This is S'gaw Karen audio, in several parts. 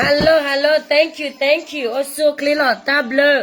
Hello, hello, thank you, thank you, အိၣ်ဆူၣ်အိၣ်ချ့လီၤ တၢ်ဘျုး.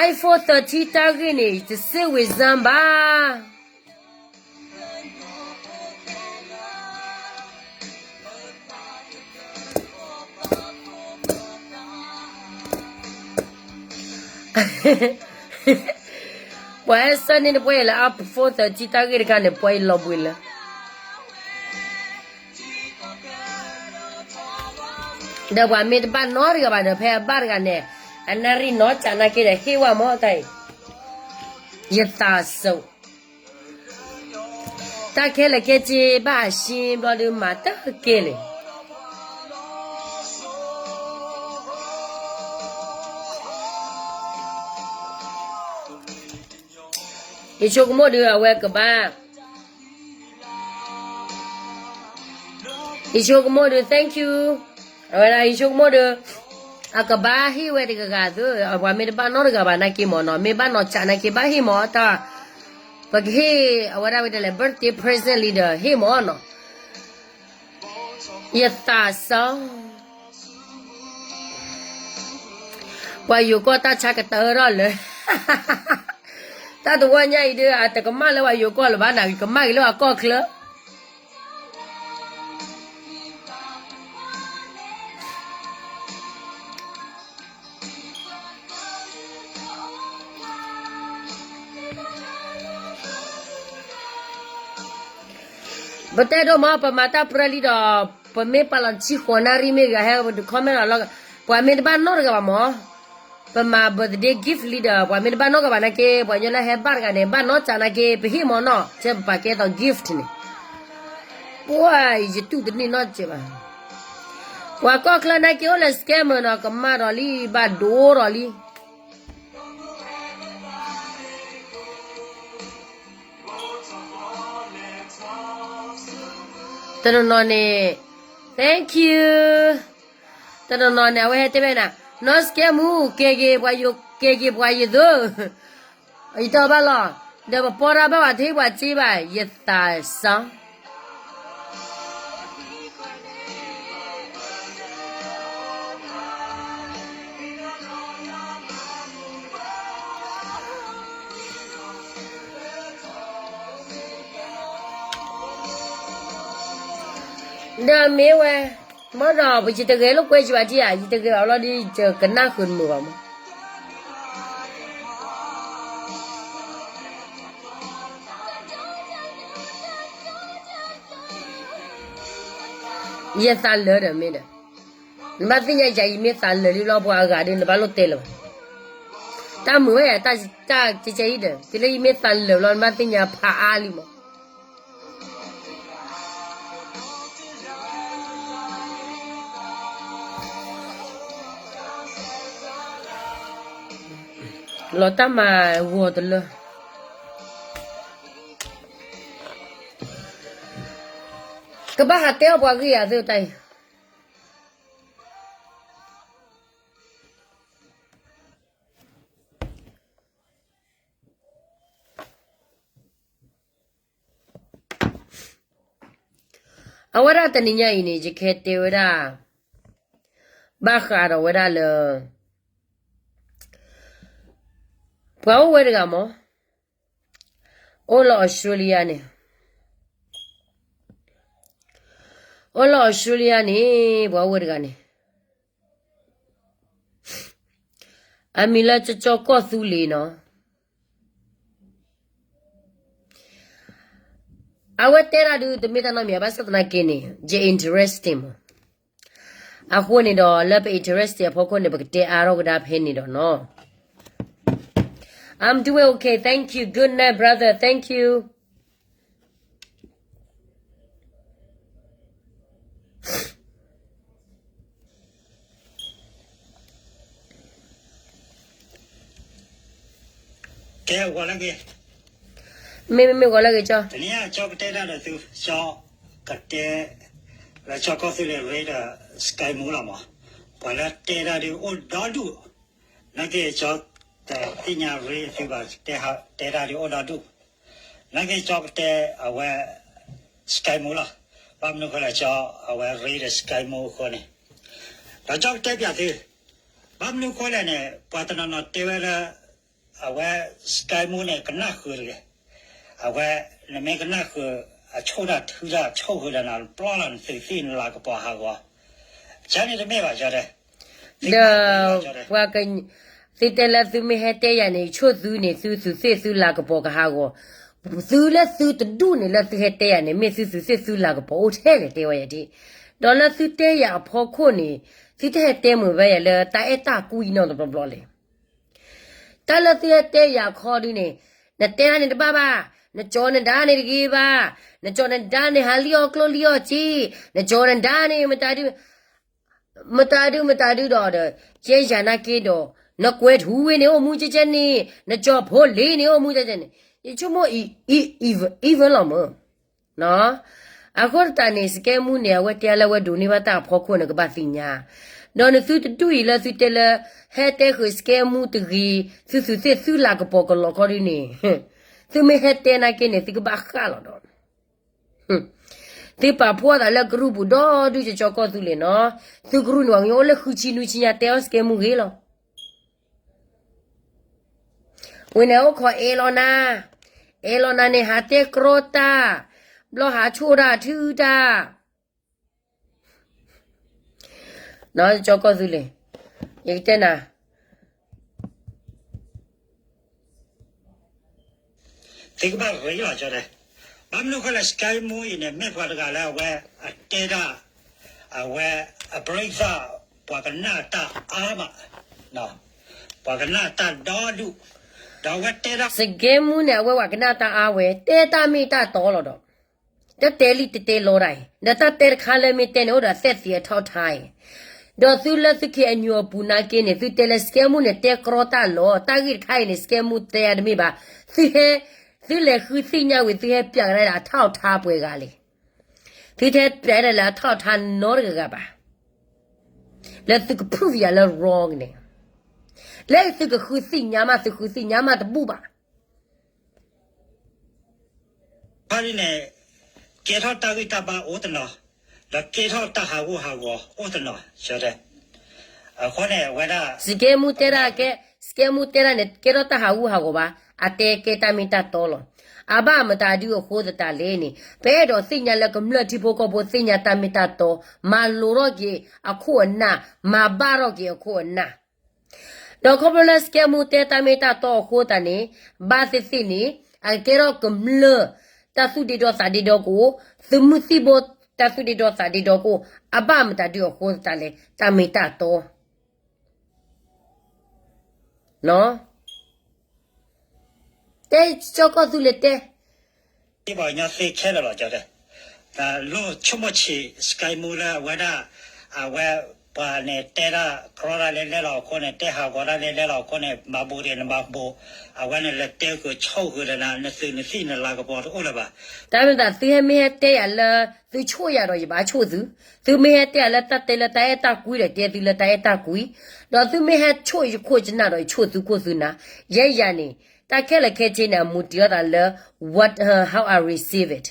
iPhone thirteen တၢ်ဂ့ၢ်န့ၣ် တစ့ၢ်ဝံၤစၢ်ဘၣ်. ပှၤဟဲဆၢန့ၢ်တပှဲၤလၢ iPhone thirteen တၢ်ဂ့ၢ်တခါန့ၣ် ပှၤအံၤလီၤဘှံးလၢ ဒီးပှၤမ့ၢ်တဘၣ်နီတဂၤဘၣ်ဒီး ဖဲအဘၣ်တဂၤန့ၣ် အနၣ်ရံၣ်နီၢ်ကၠးနာ်က့ဒီး ဟ့ၣ်ဝဲမၢ်တၢ်အံၤ, ယသးစူၤ, တၢ်ခဲလၢာ်ခဲဆ့ဘၣ်အရှ့ဘျီဒုး မၤတၢ်ကဲလဲၣ်. ယဆိကမိၣ်ဒုး အဝဲကဘၣ် ယဆိကမိၣ်ဒုး thank you, အဝဲဒၣ်ယဆိကမိၣ်ဒုး အကဘၣ်ဟ့ၣ်ဝဲတဂၤဂၤသု, ပှၤမ့ၢ်တဘၣ်နီတဂၤဘၣ်နာ်က့မၢ်နီၤ, မ့ၢ်ဘၣ်နီၢ်ကၠးနာ်က့ ဘၣ်ဟ့ၣ်မၢ်တၢ်, ပကဟ့ၣ်အဝဲဒၣ်ဝဲဒၣ်လဲၣ် birthday present လံဒီး ဟ့ၣ်မၢ်နီၤ, ယသးစၢ် ပှၤယိၤကီၢ်တၢ်ဆါကတၢၢ်ထီၣ်လၢ တၢ်တဝီညါအံၤဒီး အတကမၣ်လၢပှၤယိၤကီၢ်လၢၤဘၣ်နၤ, ကမၣ်က့ၤလၢပှၤကီၢ်ချၢ. ပတဲဒိၣ်မး ပမၤတၢ်ပြၢလံဒီး ပမ့ၢ်ပာ်လီၤတဆံဃိးနၣ်ရံၣ်မ့ၢ်ဂ့ၤ ဟဲ comment လီၤ, ပှၤမ့ၢ်တဘၣ်နီတဂၤဘၣ်မၢ်, ပမၤ birthday gift လံဒီး ပှၤမ့ၢ်တဘၣ်နီတဂၤဘၣ်နာ်က့ ပှၤကညီလၢဟဲဘၣ်တဂၤန့ၣ် ဘၣ်နီၢ်ကၠးနာ်က့ ပဟ့ၣ်မၢ်နီၤ, ကဲပပာ်ကဲသိး gift န့ၣ်, ပှၤယတူၢ်တန့ၢ်နီတစဲးဘၣ်, ပှၤကီၢ်ချၢနာ်က့အိၣ်လၢ scammer နီၤ, ကမၣ်ဒီးလံ ဘၣ်ဒိဒီးလံ တနီၤနီၤန့ၣ် thank you, တနီၤနီၤန့ၣ် အဝဲဟဲတဲဝဲနၤ, နီၢ်စကဲမူ ကဲက့ၤပှၤယိၤ ကဲက့ၤပှၤယသိ, ယတဲဘၣ်လီၤ, ဒီးပပီတၢ်ဘၣ်ဘၣ် တဟ့ၣ်ပှၤစ့ဘၣ် ယသးစၢ် ဒီးမ့ၢ်ဝဲ, မ့ၢ်ဒီး ပယတဂဲၤလိာ်ကွဲယဘၣ်ဒံးဧါ, ယတဂဲၤဘၣ်လီၤဒီး ယကနၣ်ဃုာ်တမုာ်ဘၣ်မး. ယသးလၢာ်ဒီးမ့ၢ်ဒီး, နဘၣ်သ့ၣ်ညါယၤ ယမ့ၢ်သးလၢာ်လံလီၤ ပှၤအဂၤဒီး နဘၣ်လိၣ်တဲလၢၤဘၣ်. တၢ်မုာ်ဝဲ တၢ်ကဲကဲအံၤဒီး တုၤလၢယမ့ၢ်သးလၢာ်လီၤ နဘၣ်သ့ၣ်ညါဖးအါလံမး. လီၤတၢ်မၤဂီၤတလၢ, ကဘၣ်ဟးတဲအီၣ်ပှၤဂ့ၢ်ယၤသ့ၣ်တၢ်အံၤ. အဝဲဒၣ်တနံၤညါအံၤန့ၣ် ယကဟဲတဲဝဲဒၣ် ဘၣ်ဃးဒီးဝဲဒၣ်လၢ အ ပှၤအိၣ်ဝဲတဂၤမး, အိၣ်လၢ Australia န့ၣ်, အိၣ်လၢ Australia န့ၣ်, ပှၤအိၣ်ဝဲတဂၤန့ၣ်, အမံၤလၢကၠီကီၢ်သူလ့ၤနီၤ. အဝဲတဲတၢ်ဒုးတမ့ၢ်တၢ်နီတမံၤ ဘၣ်ဆၣ်သနာ်က့န့ၣ် ယ interesting မး. အဃိန့ၣ်ဒီး လၢပ interesting အဖီခိၣ်န့ၣ် ပကတဲအါထီၣ်ကဒါဖဲန့ၣ်ဒီးနီၤ. I'm doing okay, thank you. Good night, brother. Thank you. ကဲ ဂီၤလၢဂ့ၤ, မ့မ့ၢ်မ့ၢ်ဂီၤလၢဂ့ၤကၠီ, တနံၤအံၤကၠီကတဲတၢ်ဒီးသု, ကၠီကတဲ, လၢကၠီကီၢ်သူလ့ၤ raid ဒီး Sky Moo လီၤမး, ပှၤလၢတဲတၢ်ဒုးအိၣ်ဒီဒူၣ်, နာ်က့ၤကၠီ, တသ့ၣ်ညါ raid သုဘၣ်, တဲတၢ်ဒုးအိၣ်ဒီဒူၣ်, နာ်က့ၤကၠီကတဲအဝဲ Sky Moo လီၤ. ဘၣ်မနုၤဃိလဲၣ် ကၠီအဝဲ raid ဒီး Sky Moo အဃိန့ၣ်, ဒီးကၠီကတဲပၠးသု, ဘၣ်မနုၤဃိလဲၣ်န့ၣ် ပှၤတနီၤနီၤတဲဝဲလၢ အဝဲ Sky Moo န့ၣ် ကနၣ်ဃုာ်တဂ့ၤ, အဝဲ နမ့ၢ်ကနၣ်ဃုာ် အဆိၣ်တၢ်ထုတၢ်ဆိၣ်ဃုာ်ဒီးနၤ ပျီလီၤနသုးသ့ၣ်နလၤကပီၤဟးဂီၤ, ကၠီန့ၣ်တမ့ၢ်ဘၣ်ကၠီတဲ, ဒီး ပှၤက, သုတဲလၢသုမ့ၢ်ဟဲတဲယၤန့ၣ် ဆိၣ်သုန့ၣ် သုသုးသ့ၣ်သုလၤကပီၤကဟးဂီၤ, သုလၢသုတဒူၣ်န့ၣ် လၢသုဟဲတဲယၤန့ၣ် မ့ၢ်သုသုးသ့ၣ်သုလၤကပီၤအိၣ်ထဲလဲၣ် တဲဝဲယၤဒ်, ဒီးလၢသုတဲယၤအဖီခိၣ်န့ၣ် သုတဟဲတဲမုာ်ဝဲယၤလၢတၢ်အဲၣ်တၢ်ကွံနီတဘျီဘျီလဲၣ်. တၢ်လၢသုဟဲတဲယၤခီဒုန့ၣ်, နတဲဒၣ်န့ၣ်တဘၣ်ဘၣ်, နကၠီနဒါန့ၣ်တဂ့ၤဘၣ်, နကၠီနဒါန့ၣ် ဟးလံၣ်အီၣ်ကျိၣ်လံၣ်အီၣ်စ့, နကၠီနဒါန့ၣ် မတၤဒု, မတၤဒုမတၤဒုဒီးဒီး, ကဲယၤနာ်က့ဒီး, နကွဲၤထူဝ့န့ၣ်အိၣ်မူကဲကဲန့ၣ်, နကၠီဖိလ့န့ၣ်အိၣ်မူကဲကဲန့ၣ်, ယဆိကမိၣ် evil လီၤမး အဃိသတးန့ၣ် Sky Moo န့ၣ် အဝဲတဲလၢအဝဲဒိးန့ၢ်ဘၣ်တၢ်အဖီခိၣ်န့ၣ် ကဘၣ်သ့ၣ်ညါ, ဒီးနသုတဒူၣ်အံၤလၢသုတဲလၢ ဟဲတဲဃုာ် Sky Moo တဂ့ၤ, သုသုးသ့ၣ်သုလၤကပီၤကလီၤခီဒုန့ၣ်, သုမ့ၢ်ဟဲတဲနာ်က့န့ၣ် သုကဘၣ်ဃၣ်လီၤဒီး, သုပာ်ဖှိၣ်သးလၢကရူၢ်ပူၤဒီဒူၣ်ကၠီကီၢ်သူလ့ၤနီၤ, သုကရူၢ်န့ၣ် ပှၤကညီအိၣ်လၢဃုဆံနွံဆံညါ တဲအီၣ် Sky Moo ဂ့ၤလီၤ. ဝဲန့ၣ်အိၣ်ခိးအဲၣ်လီၤနၤ, အဲၣ်လီၤနၤန့ၣ် ဟးတဲကြီတၢ်, ဘျီဟးဆိၣ်တၢ်ထုတၢ်, ကၠီကီၢ်သူလ့ၤ, ယကတဲနၤ သုကဘၣ်ရ့လီၤကၠီတဲ, ဘၣ်မနုၤဃိလဲၣ် Sky Moo အံၤန့ၣ် မ့ၢ်ပှၤတဂၤလၢအဝဲအတဲတၢ်, အဝဲအပြိသၣ်, ပှၤကနၣ်တၢ်အါမး, ပှၤကနၣ်တၢ်ဒီဒူၣ်, ဒီးအဝဲတဲတၢ် Sky Moo န့ၣ် အဝဲပှၤကနၣ်တၢ်အါဝဲ တဲတၢ်မ့ၢ်တၢ်တီလီၤဒီး, တတဲလံတတဲလီတၢ်အံၤ, ဒီးတၢ်တဲတခါလၢမ့ၢ်တဲန့ၣ် အိၣ်ဒီးအသက်သေအထောက်အထားအံၤ, ဒီးသုလၢသု K N U အပူၤနာ်က့န့ၣ် သုတဲလၢ Sky Moo န့ၣ် တဲကြီတၢ်လီၤ, တၢ်ဂ့ၢ်တခါအံၤန့ၣ် Sky Moo တဲတမ့ၢ်ဘၣ်, သုဟဲ, သုလဲၤဃုသ့ၣ်ညါဝံၤ သုဟဲပၠးကဒါဒီး အထောက်အထားပှဲၤဂၤလဲၣ်, သုတဟဲပၠးဒၣ်လၢအထောက်အထားနီတဂၤဂၤဘၣ်, လၢသုက prove ယၤလၢ wrong န့ၣ်, လၢသုကဃုသ့ၣ်ညါမး သုဃုသ့ၣ်ညါမးတဘူၣ်ဘၣ် ဖါဒ်န့ၣ်, ကဲထီၣ်တၢ်ဂံၢ်တၢ်ဘါအိၣ်တနီၤ, ဒီးကဲထီၣ်တၢ်ဟးဂူာ်ဟးဂီၤအိၣ်တနီၤ, အဃိန့ၣ် အဝဲဒၣ် Sky Moo တဲဒၣ်ကဲ, Sky Moo တဲဒၣ်န့ၣ် ကဲထီၣ်တၢ်ဟးဂူာ်ဟးဂီၤဘၣ်, အတဲကဲတၢ်မ့ၢ်တၢ်တီလီၤ. အဘၣ်မတၤဒုအဃိသတးလဲၣ်န့ၣ်, ပအဲၣ်ဒိးသ့ၣ်ညါလၢကမျၢၢ်ထံဖိကီၢ်ဖိသ့ၣ်ညါတၢ်မ့ၢ်တၢ်တီ, မၤလိၤထီၣ်က့ၤအခိၣ်အနၢ်, မၤဘၣ်ထီၣ်က့ၤအခိၣ်အနၢ် ဒီးခီဖျိလၢ Sky Moo တဲတၢ်မ့ၢ်တၢ်တီအဃိသတးန့ၣ်, ဘၣ်သ့ၣ်သ့ၣ်န့ၣ်, အကဲထီၣ်ကမျၢၢ်တၢ်သူၣ်ဒ့ဒီသးဒ့ဒီကအိၣ်, သုးမုၢ်သံၣ်ဘိတၢ်သူၣ်ဒ့ဒီသးဒ့ဒီကအိၣ်, အဘၣ်မတၤဒုအဃိသတးလဲၣ် တၢ်မ့ၢ်တၢ်တီ တဲကၠီကီၢ်သူလ့ၤတဲ ပှၤကညီသ့ခဲလၢာ်လီၤ ကၠီတဲ, လိၣ်ဆိကမိၣ်ဆံး Sky Moo လၢအဝဲဒၣ်, အဝဲပှၤန့ၣ်တဲတၢ်ကြီတၢ်လဲၤလဲၤလီၤအဃိန့ၣ်, တဲဟးဂီၤတၢ်လဲၤလဲၤလီၤအဃိန့ၣ်, မၤဘူးဒံးနမၤဘူး, အဝဲန့ၣ်လဲၤတဲဃုာ်ဆိၣ်ဃုာ်ဒီးနၤ, နသုးနသံၣ်နလၤကပီၤတအိၣ်လၢၤဘၣ်. တၢ်မ့ၢ်သးသုဟဲမ့ၢ်ဟဲတဲယၤလၢ, သုဆိၣ်ယၤဒီးယဘၣ်ဆိၣ်သု, သုမ့ၢ်ဟဲတဲယၤလၢတၢ်တဲလၢတၢ်အဲၣ်တၢ်ကွံဒီးတဲသုလၢတၢ်အဲၣ်တၢ်ကွံ, ဒီးသုမ့ၢ်ဟဲဆိၣ်ယခိၣ်ယနၢ်ဒီးယဆိၣ်သုခိၣ်သုနၢ်, ယဲယၤန့ၣ်, တၢ်ခဲလၢာ်ခဲဆ့န့ၣ် အမူတ့ၢ်အီၤသးလၢ, what, how I receive it,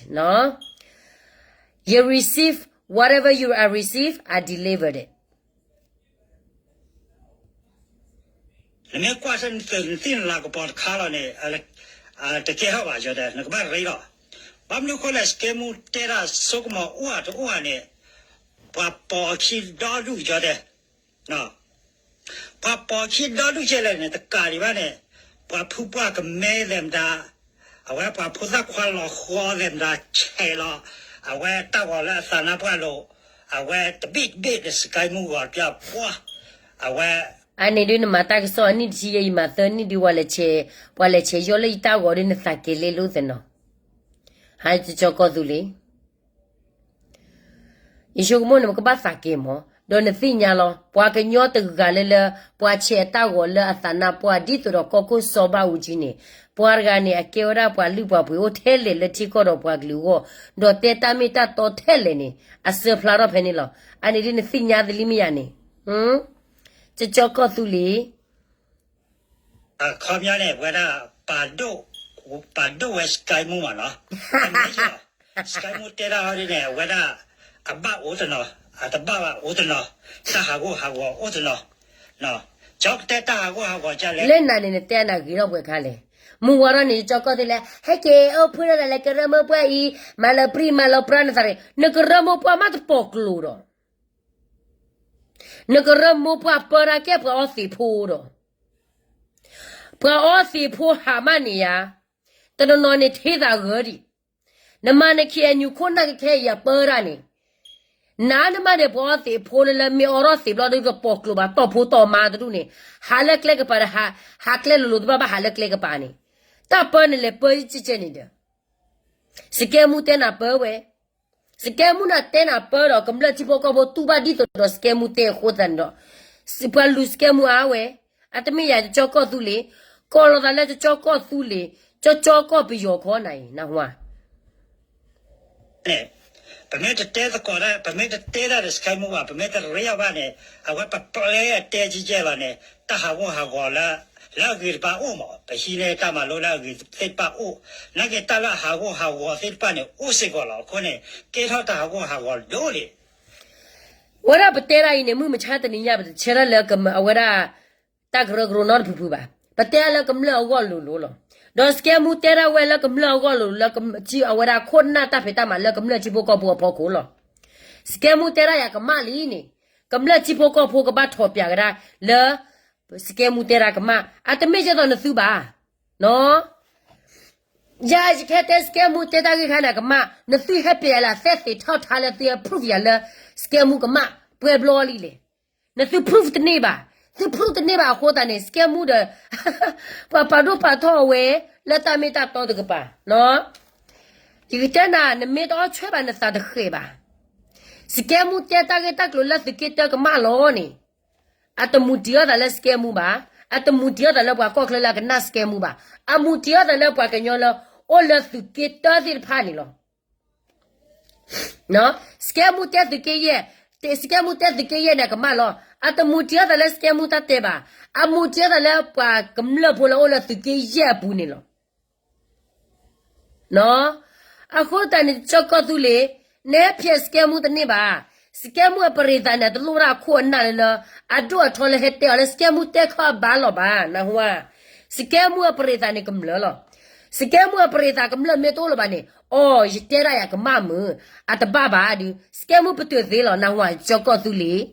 you receive whatever you are receive, I delivered it. နမ့ၢ်ကွၢ်ဆၢနသ့ၣ်နလၤကပီၤတခါလီၤန့ၣ်, တကဲထီၣ်ဘၣ်ကၠီတဲ, နကဘၣ်ရ့လီၤ. ဘၣ်မနုၤအဃိလဲၣ် စကဲမူတဲတၢ်ဆိကမိၣ်အိၣ်ဧါတအိၣ်ဧါန့ၣ်, ပှၤပိာ်အခံဒီဒူၣ်ကၠီတဲ ပှၤပိာ်အခံဒီဒူၣ်ကဲလဲၣ်န့ၣ် တကးဒံးဘၣ်န့ၣ်, ပှၤဖုပှၢ်ကမဲသဲးမတၤ, အဝဲပှၤဖိသၣ်ခွါလီၤဃီသဲးမတၤဆဲးလီၤ, အဝဲတၢ်ဂီၤလၢအသးနါပှၢ်လိၤ, အဝဲတဘ့ၣ်တဘ့ၣ်ဒီးစကဲမူဂီၤတပျၢ်ပှၢ်, အဝဲ အန့ၣ်ဒုးနမၤတၢ်ကစီၣ်အနံၣ်တဆံယဲ ယမၤသၢနံၣ်ဒုး ပှၤလဲၤဆဲးယီၤလၢယတၢ်ဂီၤဒုး နသးကဲၤလဲလိာ်သနီၤ, ဟးကၠီကီၢ်သူလ့ၤ ယဆိကမိၣ်န့ၣ် ပကဘၣ်သးကဲၤမး, ဒီးနသ့ၣ်ညါလီၤ, ပှၤကညီတဂၤလၢလၢ ပှၤဆဲးအတၢ်ဂီၤလၢအသးနါပှၢ် ဒ်သိးဒီးကီၢ်ခိၣ်စီၤဘၣ်အူကၠံန့ၣ်, ပှၤတဂၤန့ၣ် အကဲဝဲဒၣ်ပှၤလုၢ်ပှၤပှ့ၤအိၣ်ထဲလဲၣ်လၢထံကီၢ်ဒီးပှၤကလုာ်အဂီၢ်, ဒီးတဲတၢ်မ့ၢ်တၢ်တီထဲလဲၣ်န့ၣ် အစၢဖျါထီၣ်ဖဲန့ၣ်လီၤ. အန့ၣ်ဒ်နသ့ၣ်ညါသလံမ့ၢ်ယၤန့ၣ်, ကၠီကီၢ်သူလ့ၤ အခီပညီန့ၣ် အဝဲဒၣ် ပာ်ဒိၣ်ဝဲစကဲမူမးနီၤ, စကဲမူတဲတၢ်ဟီဒ်န့ၣ် အဝဲဒၣ် အဘၣ်အိၣ်တနီၤ, အတဘၣ်ဘၣ်အိၣ်တနီၤ, တၢ်ဟးဂူာ်ဟးဂီၤအိၣ်တနီၤ, ကၠီကတဲတၢ်ဟးဂူာ်ဟးဂီၤကလဲၣ်, လၢနၤန့ၣ် နတဲနၤဂ့ၤထီၣ်ပှဲၤခါလဲၣ်, မုၢ်ဝါထီၣ်န့ၣ် ကၠီကီၢ်သူလ့ၤ ဟဲက့ၤအိၣ်ဖှိၣ်ထီၣ်သးလၢကရၢမိၢ်ပှၢ်အံၤ, မၤလၢပြံမၤလၢပြါနသးရ့, နကရၢမိၢ်ပှၢ်မးတပိာ်ကျိၤဒီး နကရၢမိၢ်ပှၢ်ပၢတၢ်ကဲပှၤအီသံးဖိဒီး, ပှၤအီသံးဖိဟးမးန့ၣ်ယါ, တနီၤနီၤန့ၣ်ထံသးဂၢၤဒံး, နမၤနခံအညူခိၣ်နၢ်ကခဲအံၤအပၢတၢ်န့ၣ်, နၤနမၤန့ၣ် ပှၤအီသံးဖိလၢလၢမ့ၢ်အီထီၣ်သံးဘျီဒုးတပိာ်ကျိၤဘၣ် တီၢ်ဖိတီၢ်မါတဒူၣ်န့ၣ်, ဟးလၢကျဲကပၤဒီး, ဟးကျဲလိၤလိၤတဘၣ်ဘၣ်ဟးလၢကျဲကပၤန့ၣ်, တၢ်ပၢန့ၣ်လဲၤပၢကဲကဲန့ၣ်ဒီး စကဲမူတဲနၤပၢဝဲ, စကဲမူနၤတဲနၤပၢဒီး ကမျၢၢ်ထံဖိကီၢ်ဖိတူၢ်ဘၣ်ဒ်သိးဒီးစကဲမူတဲအဃိသတးန့ၣ်ဒီး, ပှၤလူၤစကဲမူအါဝဲ, အတမ့ၢ်ယၤကၠီကီၢ်သူလ့ၤ, ကိးလီၤသးလၢကၠီကီၢ်သူလ့ၤ, ကၠီကၠီကီၢ်ပယီၤခီနၤအံၤ နၢ်ဟူဧါ န့ၣ်, ပမ့ၢ်တတဲသကိးတၢ် ပမ့ၢ်တတဲတၢ်ဒီးစကဲမူဘၣ် ပမ့ၢ်တရ့အီၤဘၣ်န့ၣ် အဝဲပပျဲအတဲကဲကဲလီၤန့ၣ် တၢ်ဟးဂူာ်ဟးဂီၤလၢ လၢအဂ့ၤတဖၣ်အိၣ်မး ပဟံးန့ၢ်တၢ်မၤလိလၢအဂ့ၤသ့ၣ်တဖၣ်အိၣ်, နာ်က့တၢ်လၢအဟးဂူာ်ဟးဂီၤသ့ၣ်တဖၣ်န့ၣ် အိၣ်စ့ၢ်ကီးလီၤ. အဃိန့ၣ် ကဲထီၣ်တၢ်ဟးဂူာ်ဟးဂီၤဒိၣ်လံ ဝဲဒၣ်ပတဲဒၣ်အံၤန့ၣ် မုၢ်မဆါတနံၤညါ ပတဆၢထၢၣ်လၢအဝဲဒၣ် တၢ်ကရၢကရိနီတဖုဖုဘၣ်. ပတဲလၢကမျၢၢ်အဂီၢ်လိၤလိၤလီၤ. ဒီးစကဲမူတဲဒၣ်ဝဲလၢကမျၢၢ်အဂီၢ်လိၤလိၤလၢအဝဲဒၣ်ခိၣ်နၢ်တၢ်ဖံးတၢ်မၤလၢကမျၢၢ်ထံဖိကီၢ်ဖိအဖီခိၣ်လီၤ. စကဲမူတဲဒၣ်ယၤကမၣ်လံန့ၣ်, ကမျၢၢ်ထံဖိကီၢ်ဖိကဘၣ်ထီၣ်ပၠးကဒါလၢ စကဲမူတဲဒၣ်ကမၣ်, အတမ့ၢ်ကဲသိးနသုဘၣ်. ယၤယကဟဲတဲစကဲမူတဲတၢ်ဂ့ၢ်ခါန့ၣ်ကမၣ်, နသုဟဲပၠးယၤလၢအသဲသ့းထီၣ်ထါလၢသုဟဲ proof ယၤလၢ စကဲမူကမၣ် ပှဲၤဘျီလံလဲၣ်. နသု proof တန့ၢ်ဘၣ်, သု proof တန့ၢ်ဘၣ်အဃိသတးန့ၣ် စကဲမူဒီး ပှၤပာ်ဒိၣ်ပာ်ထီၣ်အဝဲ လၢတၢ်မ့ၢ်တၢ်တီတကပၤ, ယကတဲနၤ နမ့ၢ်တအီၣ်ဆွဲဘၣ်နသးတဃဲၤဘၣ်. စကဲမူတဲတၢ်ဂ့ၢ်တၢ်ကျိၤလၢသုးက့တၢကမၣ်လီၤန့ၣ်, အတမူတံၤအီၣ်သးလၢစကဲမူဘၣ်, အတမူတံၤအီၣ်သးလၢပှၤကီၢ်ချၢလၢအကနၣ်စကဲမူဘၣ်, အမူတံၤအီၣ်သးလၢပှၤကညီလၢ အိၣ်လၢသုးက့တၢသ့ၣ်တဖၣ်န့ၣ်လီၤ. စကဲမူတဲသုးက့ယဲၢ်, စကဲမူတဲသုးက့ယဲၢ်န့ၣ် အကမၣ်လီၤ. အတမူတံၤအီၣ်သးလၢစကဲမူတၢ်တဲဘၣ်, အမူတံၤအီၣ်သးလၢပှၤကမျၢၢ်ဖိလၢအိၣ်လၢသုးက့ယဲၢ်အပူၤန့ၣ်လီၤ. အဃိသတးန့ၣ် ကၠီကီၢ်သူလ့ၤ, နဟဲဖျဲးစကဲမူတန့ၢ်ဘၣ်. စကဲမူအပရံးသးန့ၣ် တလိၣ်ဝဲဒၣ်အခိၣ်အနၢ်လၢလၢ အဒိၣ်အထီလၢဟဲတဲအီၤလၢစကဲမူတဲခီအဘၣ်လီၤဘၣ်, နၢ်ဟူဧါ. စကဲမူအပရံးသးန့ၣ်ကမျၢၢ်လီၤ. စကဲမူအပရံးသးကမျၢၢ်မ့ၢ်တအိၣ်လၢၤဘၣ်န့ၣ်, အိ, ယတဲဒၣ်ယၤကမၣ်မုာ်, အတဘၣ်ဘၣ်ဒုး စကဲမူပတုာ်သ့လီၤ, နၢ်ဟူဧါ, ကၠီကီၢ်သူလ့ၤ,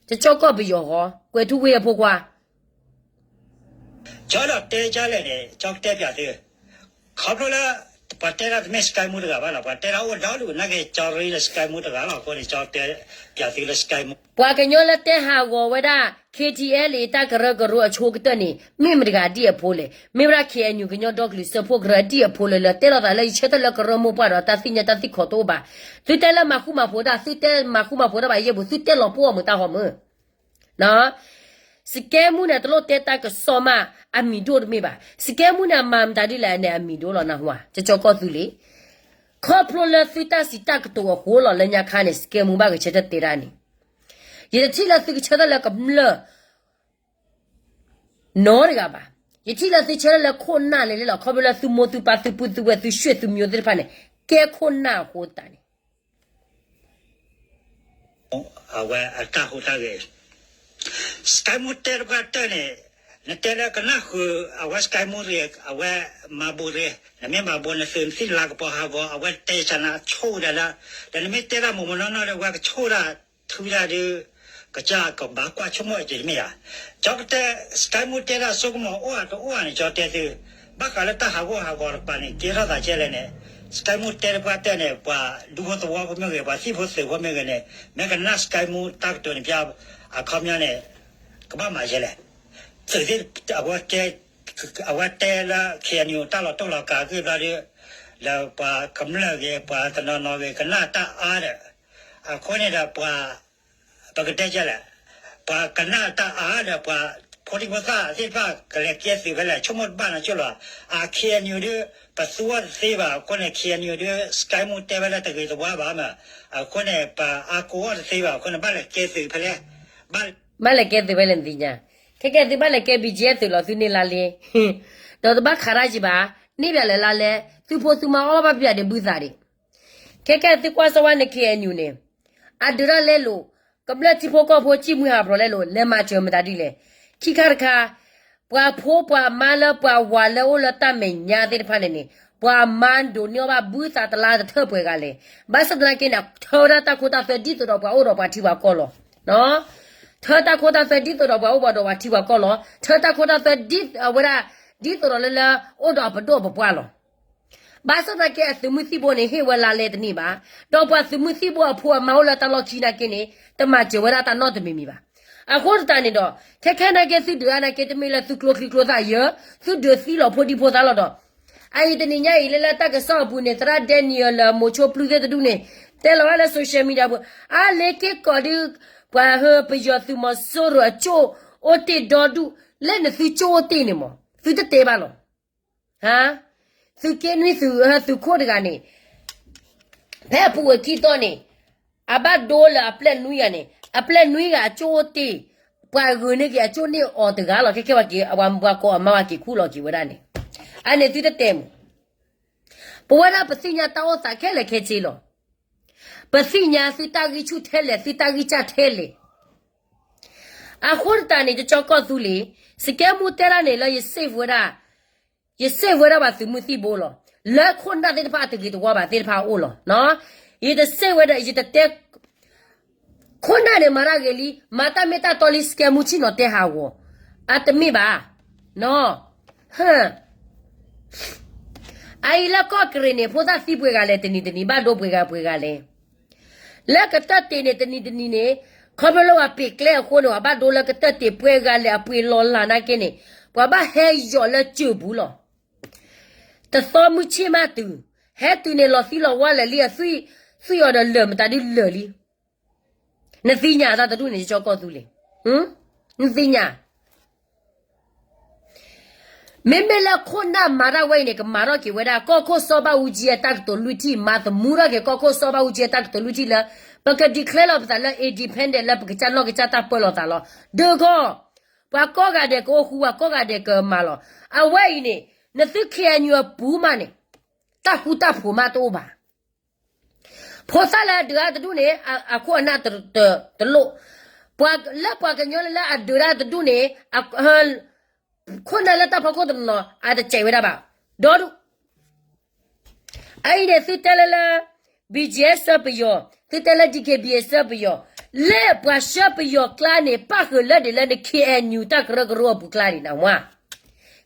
ကၠီကီၢ်ပယီၤဟီ, ကွဲၤထူဝ့အဖိခွါ ကၠီဒီးတဲကၠီလဲၣ်န့ၣ် ကၠီကတဲပၠးသု, ခီဖျိလၢ ပှၤတဲဒၣ်တမ့ၢ်စကဲမူတဂၤဘၣ်လီၤ, ပှၤတဲဒၣ်အိၣ်ဒီဒူၣ် နာ်က့ၤကၠီရ့လၢစကဲမူတဂၤလီၤ, အဃိန့ၣ် ကၠီတဲပၠးသုလၢစကဲမူ, ပှၤကညီလၢတဲဟးဂီၤဝဲဒၣ် ခ့ထံအဲလ်အ့ တၢ်ကရၢကရိအဆိကတၢၢ်န့ၣ် မ့ၢ်မတဂၤဒ်အဖိလဲၣ်, မ့ၢ်ဝဲဒၣ် ခ့အဲၣ်ယူၣ် ကညီဒီကလုာ်စၢဖှိၣ်ကရၢအဒ်အဖိလၢလၢ တဲလိာ်သးလၢယဆၢထၢၣ်လၢကရၢမိၢ်ပှၢ်ဒီးတၢ်သ့ၣ်ညါတၢ်သံၣ်ခီၣ်တအိၣ်ဘၣ်, သုတဲလၢမၤဃူမၤဖိးတၢ်, သုတဲမၤဃူမၤဖိးတၢ်ဘၣ်ယဲၢ်ပူၤ, သုတဲလီၤပှီၢ်မုာ်တၢ်ဟီမုာ် စကဲမူန့ၣ် တလိၣ်တဲတၢ်ကစီၣ်မး, အမံၤဒိၣ်တမ့ၢ်ဘၣ်. စကဲမူန့ၣ် အမၤမတၤဒ်လဲၣ်န့ၣ် အမံၤဒိၣ်လီၤ နၢ်ဟူဧါ, ကၠီကီၢ်သူလ့ၤ. ခီဖျိလၢသုတၢ်စံးတၢ်ကတိၤအဃိလီၤ လၢညါခါန့ၣ် စကဲမူဘၣ်ကဆၢထၢၣ်တဲဒၣ်န့ၣ်, ယတထံၣ်လၢသုကဆၢထၢၣ်လၢကမျၢၢ် နီတဂၤဘၣ်. ယထံၣ်လၢသုဆၢထၢၣ်လၢခိၣ်နၢ်လဲၣ်လဲၣ်လီၤ. ခီဖျိလၢသုမိၢ်သုပၢ်သုပုၢ်သုဝဲၢ် သုရွှ့ၣ်သုမျိုးသ့ၣ်တဖၣ်န့ၣ် ကဲခိၣ်နၢ်အဃိသတးန့ၣ် အဝဲအတၢ်ဟူးတၢ်ဂဲၤ, စကဲမူတဲတပှၢ်တၢၢ်န့ၣ်, နတဲလၢကနၣ်ဃုာ် အဝဲ စကဲမူရ့ၣ် အဝဲမၤဘိးရ့ၣ် နမ့ၢ်မၤဘိးနသုးနသံၣ်လၤကပီၤဟးဂီၤ အဝဲတဲဆၣ်နၤဆိၣ်ဝဲဒၣ်လၢ ဒီးနမ့ၢ်တဲတၢ်မိၢ်မိၢ်နီၢ်နီၢ်ဒီး ဝဲကဆိၣ်ဒၣ်ထုဒၣ်ဒုး ကစၢ်ကဘၣ်ကွၢ်ဆိကမိၣ်အက့ၤတမ့ၢ်ဧါ. ကၠီကတဲ စကဲမူတဲဒၣ်ဆိကမိၣ်အိၣ်အတအိၣ်ဧါန့ၣ် ကၠီတဲသု ဘၣ်ဃးလၢတၢ်ဟးဂီၤဟးဂီၤတကပၤန့ၣ် ကဲထီၣ်သးကဲလဲၣ်န့ၣ် စကဲမူတဲတပှၢ်တဲန့ၣ် ပှၤဒူဖိသဝီဖိမ့ၢ်ဂ့ၤ ပှၤသံၣ်ဖိသုးဖိမ့ၢ်ဂ့ၤန့ၣ် မ့ၢ်ကနၣ်စကဲမူတၢ်ကတိၤန့ၣ်ပျၢ် အခီပညီန့ၣ် ကဘၣ်မၤယဲလဲၣ် သုးသ့ၣ် အဝဲတဲလၢ ခ့ၣ်အဲၣ်ယူၣ် တၢ်လီၤတိၢ်လီၤကၤဂ့ၢ်ဘျီဒီး လၢပှၤကမျၢၢ်ဂ့ၤ ပှၤတနီၤနီၤဂ့ၤ ကနၣ်တၢ်အါဒီး အဃိန့ၣ်ဒီးပှၤ ပကတဲကဲလဲၣ် ပှၤကနၣ်တၢ်အါဒီးပှၤ ဖိဒံဖိသၣ်သ့ၣ်တဖၣ်ကလဲၤကဲသုးဖဲလဲၣ် ဆိကမိၣ်တဘၣ်နီၢ်ကၠိၣ်လီၤ. အခ့ၣ်အဲၣ်ယူၣ်ဒုး ပသူအီၤတသ့ဘၣ် အဃိန့ၣ် ခ့ၣ်အဲၣ်ယူၣ်ဒုး စကဲမူတဲဝဲလၢတဂ့ၤတဝါဘၣ်မး အဃိန့ၣ် ပအါကိးအီၤတသ့ဘၣ် အဃိန့ၣ် ဘၣ်လဲၤကဲသုးဖဲလဲၣ် ဘၣ်လဲၤကဲသုးဖဲလဲၣ်နသ့ၣ်ညါ ခဲကဲသုဘၣ်လဲၤကဲ ဘီၣ်ကၠ့ၣ် သုးလီၤ သုန့ၢ်လါလဲ ဒီးတဘၣ်ခးတၢ်ကံဘၣ် န့ၢ်ဘၣ်လၢလါလဲ သုဖိသုမါအီၣ်ဘၣ်ပျၢ်ဒီးဘုသးဒံး ခဲကဲသုကွၢ်စီဝါန့ၣ် ခ့ၣ်အဲၣ်ယူၣ်န့ၣ် အဒုးတၢ်လဲလိာ် ကမျၢၢ်ထံဖိကီၢ်ဖိ စံၣ်မှံဟးဖျိးလဲလိာ် လဲၤမၤစၢၤမတၤဒ်လဲၣ် ခံခါတခါ ပှၤဖိပှၤမါလၢပှၤဝၤလၢအိၣ်လၢတၢ်မဲာ်ညါသ့ၣ်တဖၣ်န့ၣ်န့ၣ် ပှၤမါဒိးန့ၢ်အီၣ်ဘၣ်ဘုသးတလါတထၢၣ်ပှဲၤဂၤလဲၣ် ဘၣ်ဆၣ်သနာ်က့န့ၣ် ထၢဝဲဒၣ်တၢ်ခိတၢ်သွဲဒ်သိးဒီးပှၤအိၣ်ဒီးပှၤထံပှၤကီၢ်လီၤ. ထၢတၢ်ခိတၢ်သွဲဒ်သိးဒီးပှၤအိၣ်ဘၣ်ဒီးပှၤထံပှၤကီၢ်လီၤ. ထၢတၢ်ခိတၢ်သွဲဒ်အဝဲဒၣ် ဒ်သိးဒီးလၢလၢ အိၣ်ဒီးပဒိၣ်ပပှၢ်လီၤ. ဘၣ်ဆၣ်သနာ်က့အသုးမုၢ်သံၣ်ဘိန့ၣ် ဟ့ၣ်ဝဲလါလဲတန့ၢ်ဘၣ်. ဒီးပှၤသုးမုၢ်သံၣ်ဘိအဖိအမါအိၣ်လၢတၢ်လီၢ်ခံနာ်က့န့ၣ် တမၤစၢၤဝဲဒၣ်တၢ်နီတမံၤမံၤဘၣ်. အဃိသတးန့ၣ်ဒီး ခဲခဲနာ်က့သုဒုးအါနာ်က့ တမ့ၢ်လၢသုကျိချံကျိသၣ်ယၢ, သုဒုးသံလီၤဖိဒံဖိသၣ်လီၤဒီး အအံၤတနံၤညါအံၤ လၢလၢတၢ်ကစီၣ်အပူၤန့ၣ် သရၣ်ဒဲနံယၢ်လၢမိၤဆိပျုၢ်သ့ၣ်တဒူၣ်န့ၣ် တဲလီၤဝဲလၢ social media ပူၤ အါလ့က့ၢ်ကီးဒုး ပှၤဟၢပယီၤသုးမီၤစိရိၤအကၠိၣ်အိၣ်တ့ၢ်ဒီဒူၣ် လၢနသုကၠိၣ်အိၣ်တ့ၢ်န့ၣ်မး သုတတဲဘၣ်လီၤ. သုးက့နွံသုး သုးခိၣ်တဂၤန့ၣ် ဖဲအပူၤဝဲခံသီန့ၣ် အဘၣ်ဒိလၢအပျဲၢ်နွံဂၤန့ၣ် အပျဲၢ်နွံဂၤအကၠိၣ်အိၣ်တ့ၢ် ပှၤဂုာ်န့ၢ်က့ၤအကၠိၣ်န့ၢ်အီၤတဂၤလီၤ. ခဲခဲဝဲက့ၤ အဝဲပှၤကိးအမါဝဲက့ၤခူၣ်လီၤက့ၤဝဲဒၣ်န့ၣ် အန့ၣ်သုတတဲမး ပဝဲဒၣ်ပသ့ၣ်ညါတၢ်အိၣ်သးခဲလၢာ်ခဲဆ့လီၤ. ပသ့ၣ်ညါသုတၢ်ဂံၢ်ဆူၣ်ထဲလဲၣ် သုတၢ်ဂံၢ်စၢ်ထဲလဲၣ်. အဃိသတးန့ၣ် ကၠီကီၢ်သူလ့ၤ စကဲမူတဲဒၣ်န့ၣ်လၢယစ့ၣ်ဝဲဒၣ် ယစ့ၣ်ဝဲဒၣ်ပှၤသုးမုၢ်သံၣ်ဘိလီၤ. လၢခိၣ်နၢ်သ့ၣ်တဖၣ်အတဂ့ၤတဝါဘၣ်သ့ၣ်တဖၣ်အအိၣ်လီၤ. ယတစ့ၣ်ဝဲဒၣ် ယတတဲ ခိၣ်နၢ်န့ၣ်မၤတၢ်ဂ့ၤလံ မၤတၢ်မ့ၢ်တၢ်တီလံ စကဲမူဆ့ၣ်နီၤတဲဟးဂီၤ အတမ့ၢ်ဘၣ်. အအံၤလၢကီၢ်ကရ့ၣ်န့ၣ် ဖိသၣ်သံပှဲၤဂၤလဲၣ် တနံၤတနံၤ ဘၣ်ဒိပှဲၤဂၤပှဲၤဂၤလဲၣ်. လၢကတၢၢ်တ့ၢ်န့ၣ် တနံၤတနံၤန့ၣ် ခီဖျိလၢပှၤပ့ၤကျဲအဃိန့ၣ် ပှၤဘၣ်ဒိလၢကတၢၢ်တ့ၢ်ပှဲၤဂၤလဲၣ်အပှ့ၤလီၤလၢ်နာ်က့န့ၣ် ပှၤဘၣ်ဟဲယိးလၢစၢၢ်ပူၤလီၤ. တသီမုၢ်ဆ့ၣ်မးတုၤ ဟဲတုၤန့ၣ် လီၤသံလီၤဝါလၢာ်လံ အသွံၣ် သွံၣ်အီၤဒီးလၢာ်မတၤဒုလၢာ်လံ. နသ့ၣ်ညါတၢ်တဒူၣ်န့ၣ် ကၠီကီၢ်သူလ့ၤ နသ့ၣ်ညါ မ့မ့ၢ်လၢခိၣ်နၢ်မၤတၢ်ဝဲအံၤန့ၣ် ကမၤထီၣ်က့ၤဝဲဒၣ် ကီၢ်ခိၣ်စီၤဘၣ်အူကၠံအတၢ်ကတိၤလွံၢ်ထံၣ် မၤသမူထီၣ်က့ၤ ကီၢ်ခိၣ်စီၤဘၣ်အူကၠံအတၢ်ကတိၤလွံၢ်ထံၣ်လၢ ပက declare လီၤပသးလၢ independent လၢပကစၢ်နီၢ်ကစၢ်တၢ်ပၢလီၤသးလီၤ. ဒုးကီၢ် ပှၤကိးဂၤဒဲးကအိၣ်ဃူ ပှၤကိးဂၤဒဲးကမၤလီၤ. အဝဲအံၤန့ၣ် နသု ခ့ၣ်အဲၣ်ယူၣ် အပူၤမးန့ၣ် တၢ်ဃူတၢ်ဖိးမးတအိၣ်ဘၣ်. ဖိသၣ်လၢအဒုးအါတဒူၣ်န့ၣ် အခိၣ်အနၢ်တလိၣ်, ပှၤလၢပှၤကညီလၢလၢအဒုးတၢ်တဒူၣ်န့ၣ် ခိၣ်နၢ်လၢတၢ်ဖီခိၣ်တနီၤ အတစဲးဝဲဒၣ်ဘၣ်, ဒီဒူၣ် အအံၤန့ၣ် သုတဲလၢလၢ ဘီကၠ့ ဆှၢပယီၤ, သုတဲလၢ ဒံၣ်က့ဘံၣ် ဆှၢပယီၤ, လၢပှၤဆှၢပယီၤကျါန့ၣ် ပၣ်ဃုာ်လၢဒ်လၢန ခ့ၣ်အဲၣ်ယူၣ် တၢ်ကရၢကရိအပူၤကျါန့ၣ်နဝါ,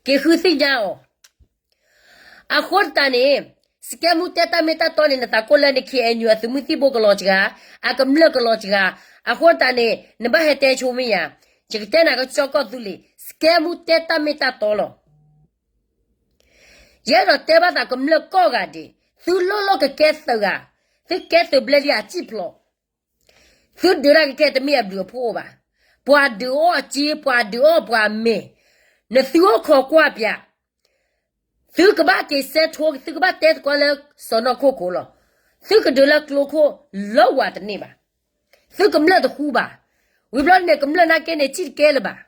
က့ၤဃုသ့ၣ်ညါအီၤ အဃိသတးန့ၣ် စကဲမူတဲတၢ်မ့ၢ်တၢ်တီန့ၣ် နသးကိၢ်လၢန ခ့ၣ်အဲၣ်ယူၣ် အသုးမုၢ်သံၣ်ဘိကလီၤစှၤ, အကမျၢၢ်ကလီၤစှၤ, အဃိသတးန့ၣ် နဘၣ်ဟဲတဲဆိမ့ၢ်ယၤ, ယကတဲနၤကစီၣ်ကီၢ်သူလ့ၤ, စကဲမူတဲတၢ်မ့ၢ်တၢ်တီလီၤ. ယအဲၣ်ဒိးတဲဘၣ်သးကမျၢၢ်ကိးဂၤဒဲး, သုလိၣ်လိၣ်ကကဲသုးဂၤ, သုကဲသုးဘျဲလံအစံၣ်ဖျိး သုဒုးတၢ်ကကဲတမ့ၢ်အဘျုးအဖှိၣ်အိၣ်ဘၣ်. ပှၤဒုးအီၣ်အစ့ ပှၤဒုးအီၣ်ပှၤမဲာ်, နသုအိၣ်ခိးကွၢ်ပၠး, သုကဘၣ်က့ၤစဲးထိ သုကဘၣ်တဲသကိးလၢစီၢ်နီၤခိၣ်ခိၣ်လီၤ. သုကဒုးလၢကျိခိၣ်လၢဝၤတန့ၢ်ဘၣ်. သုကမျၢၢ်တဃူဘၣ်. ဝံၤဘျီန့ၣ် ကမျၢၢ်နာ်က့န့ၣ် စံၣ်တကဲလၢၤဘၣ်.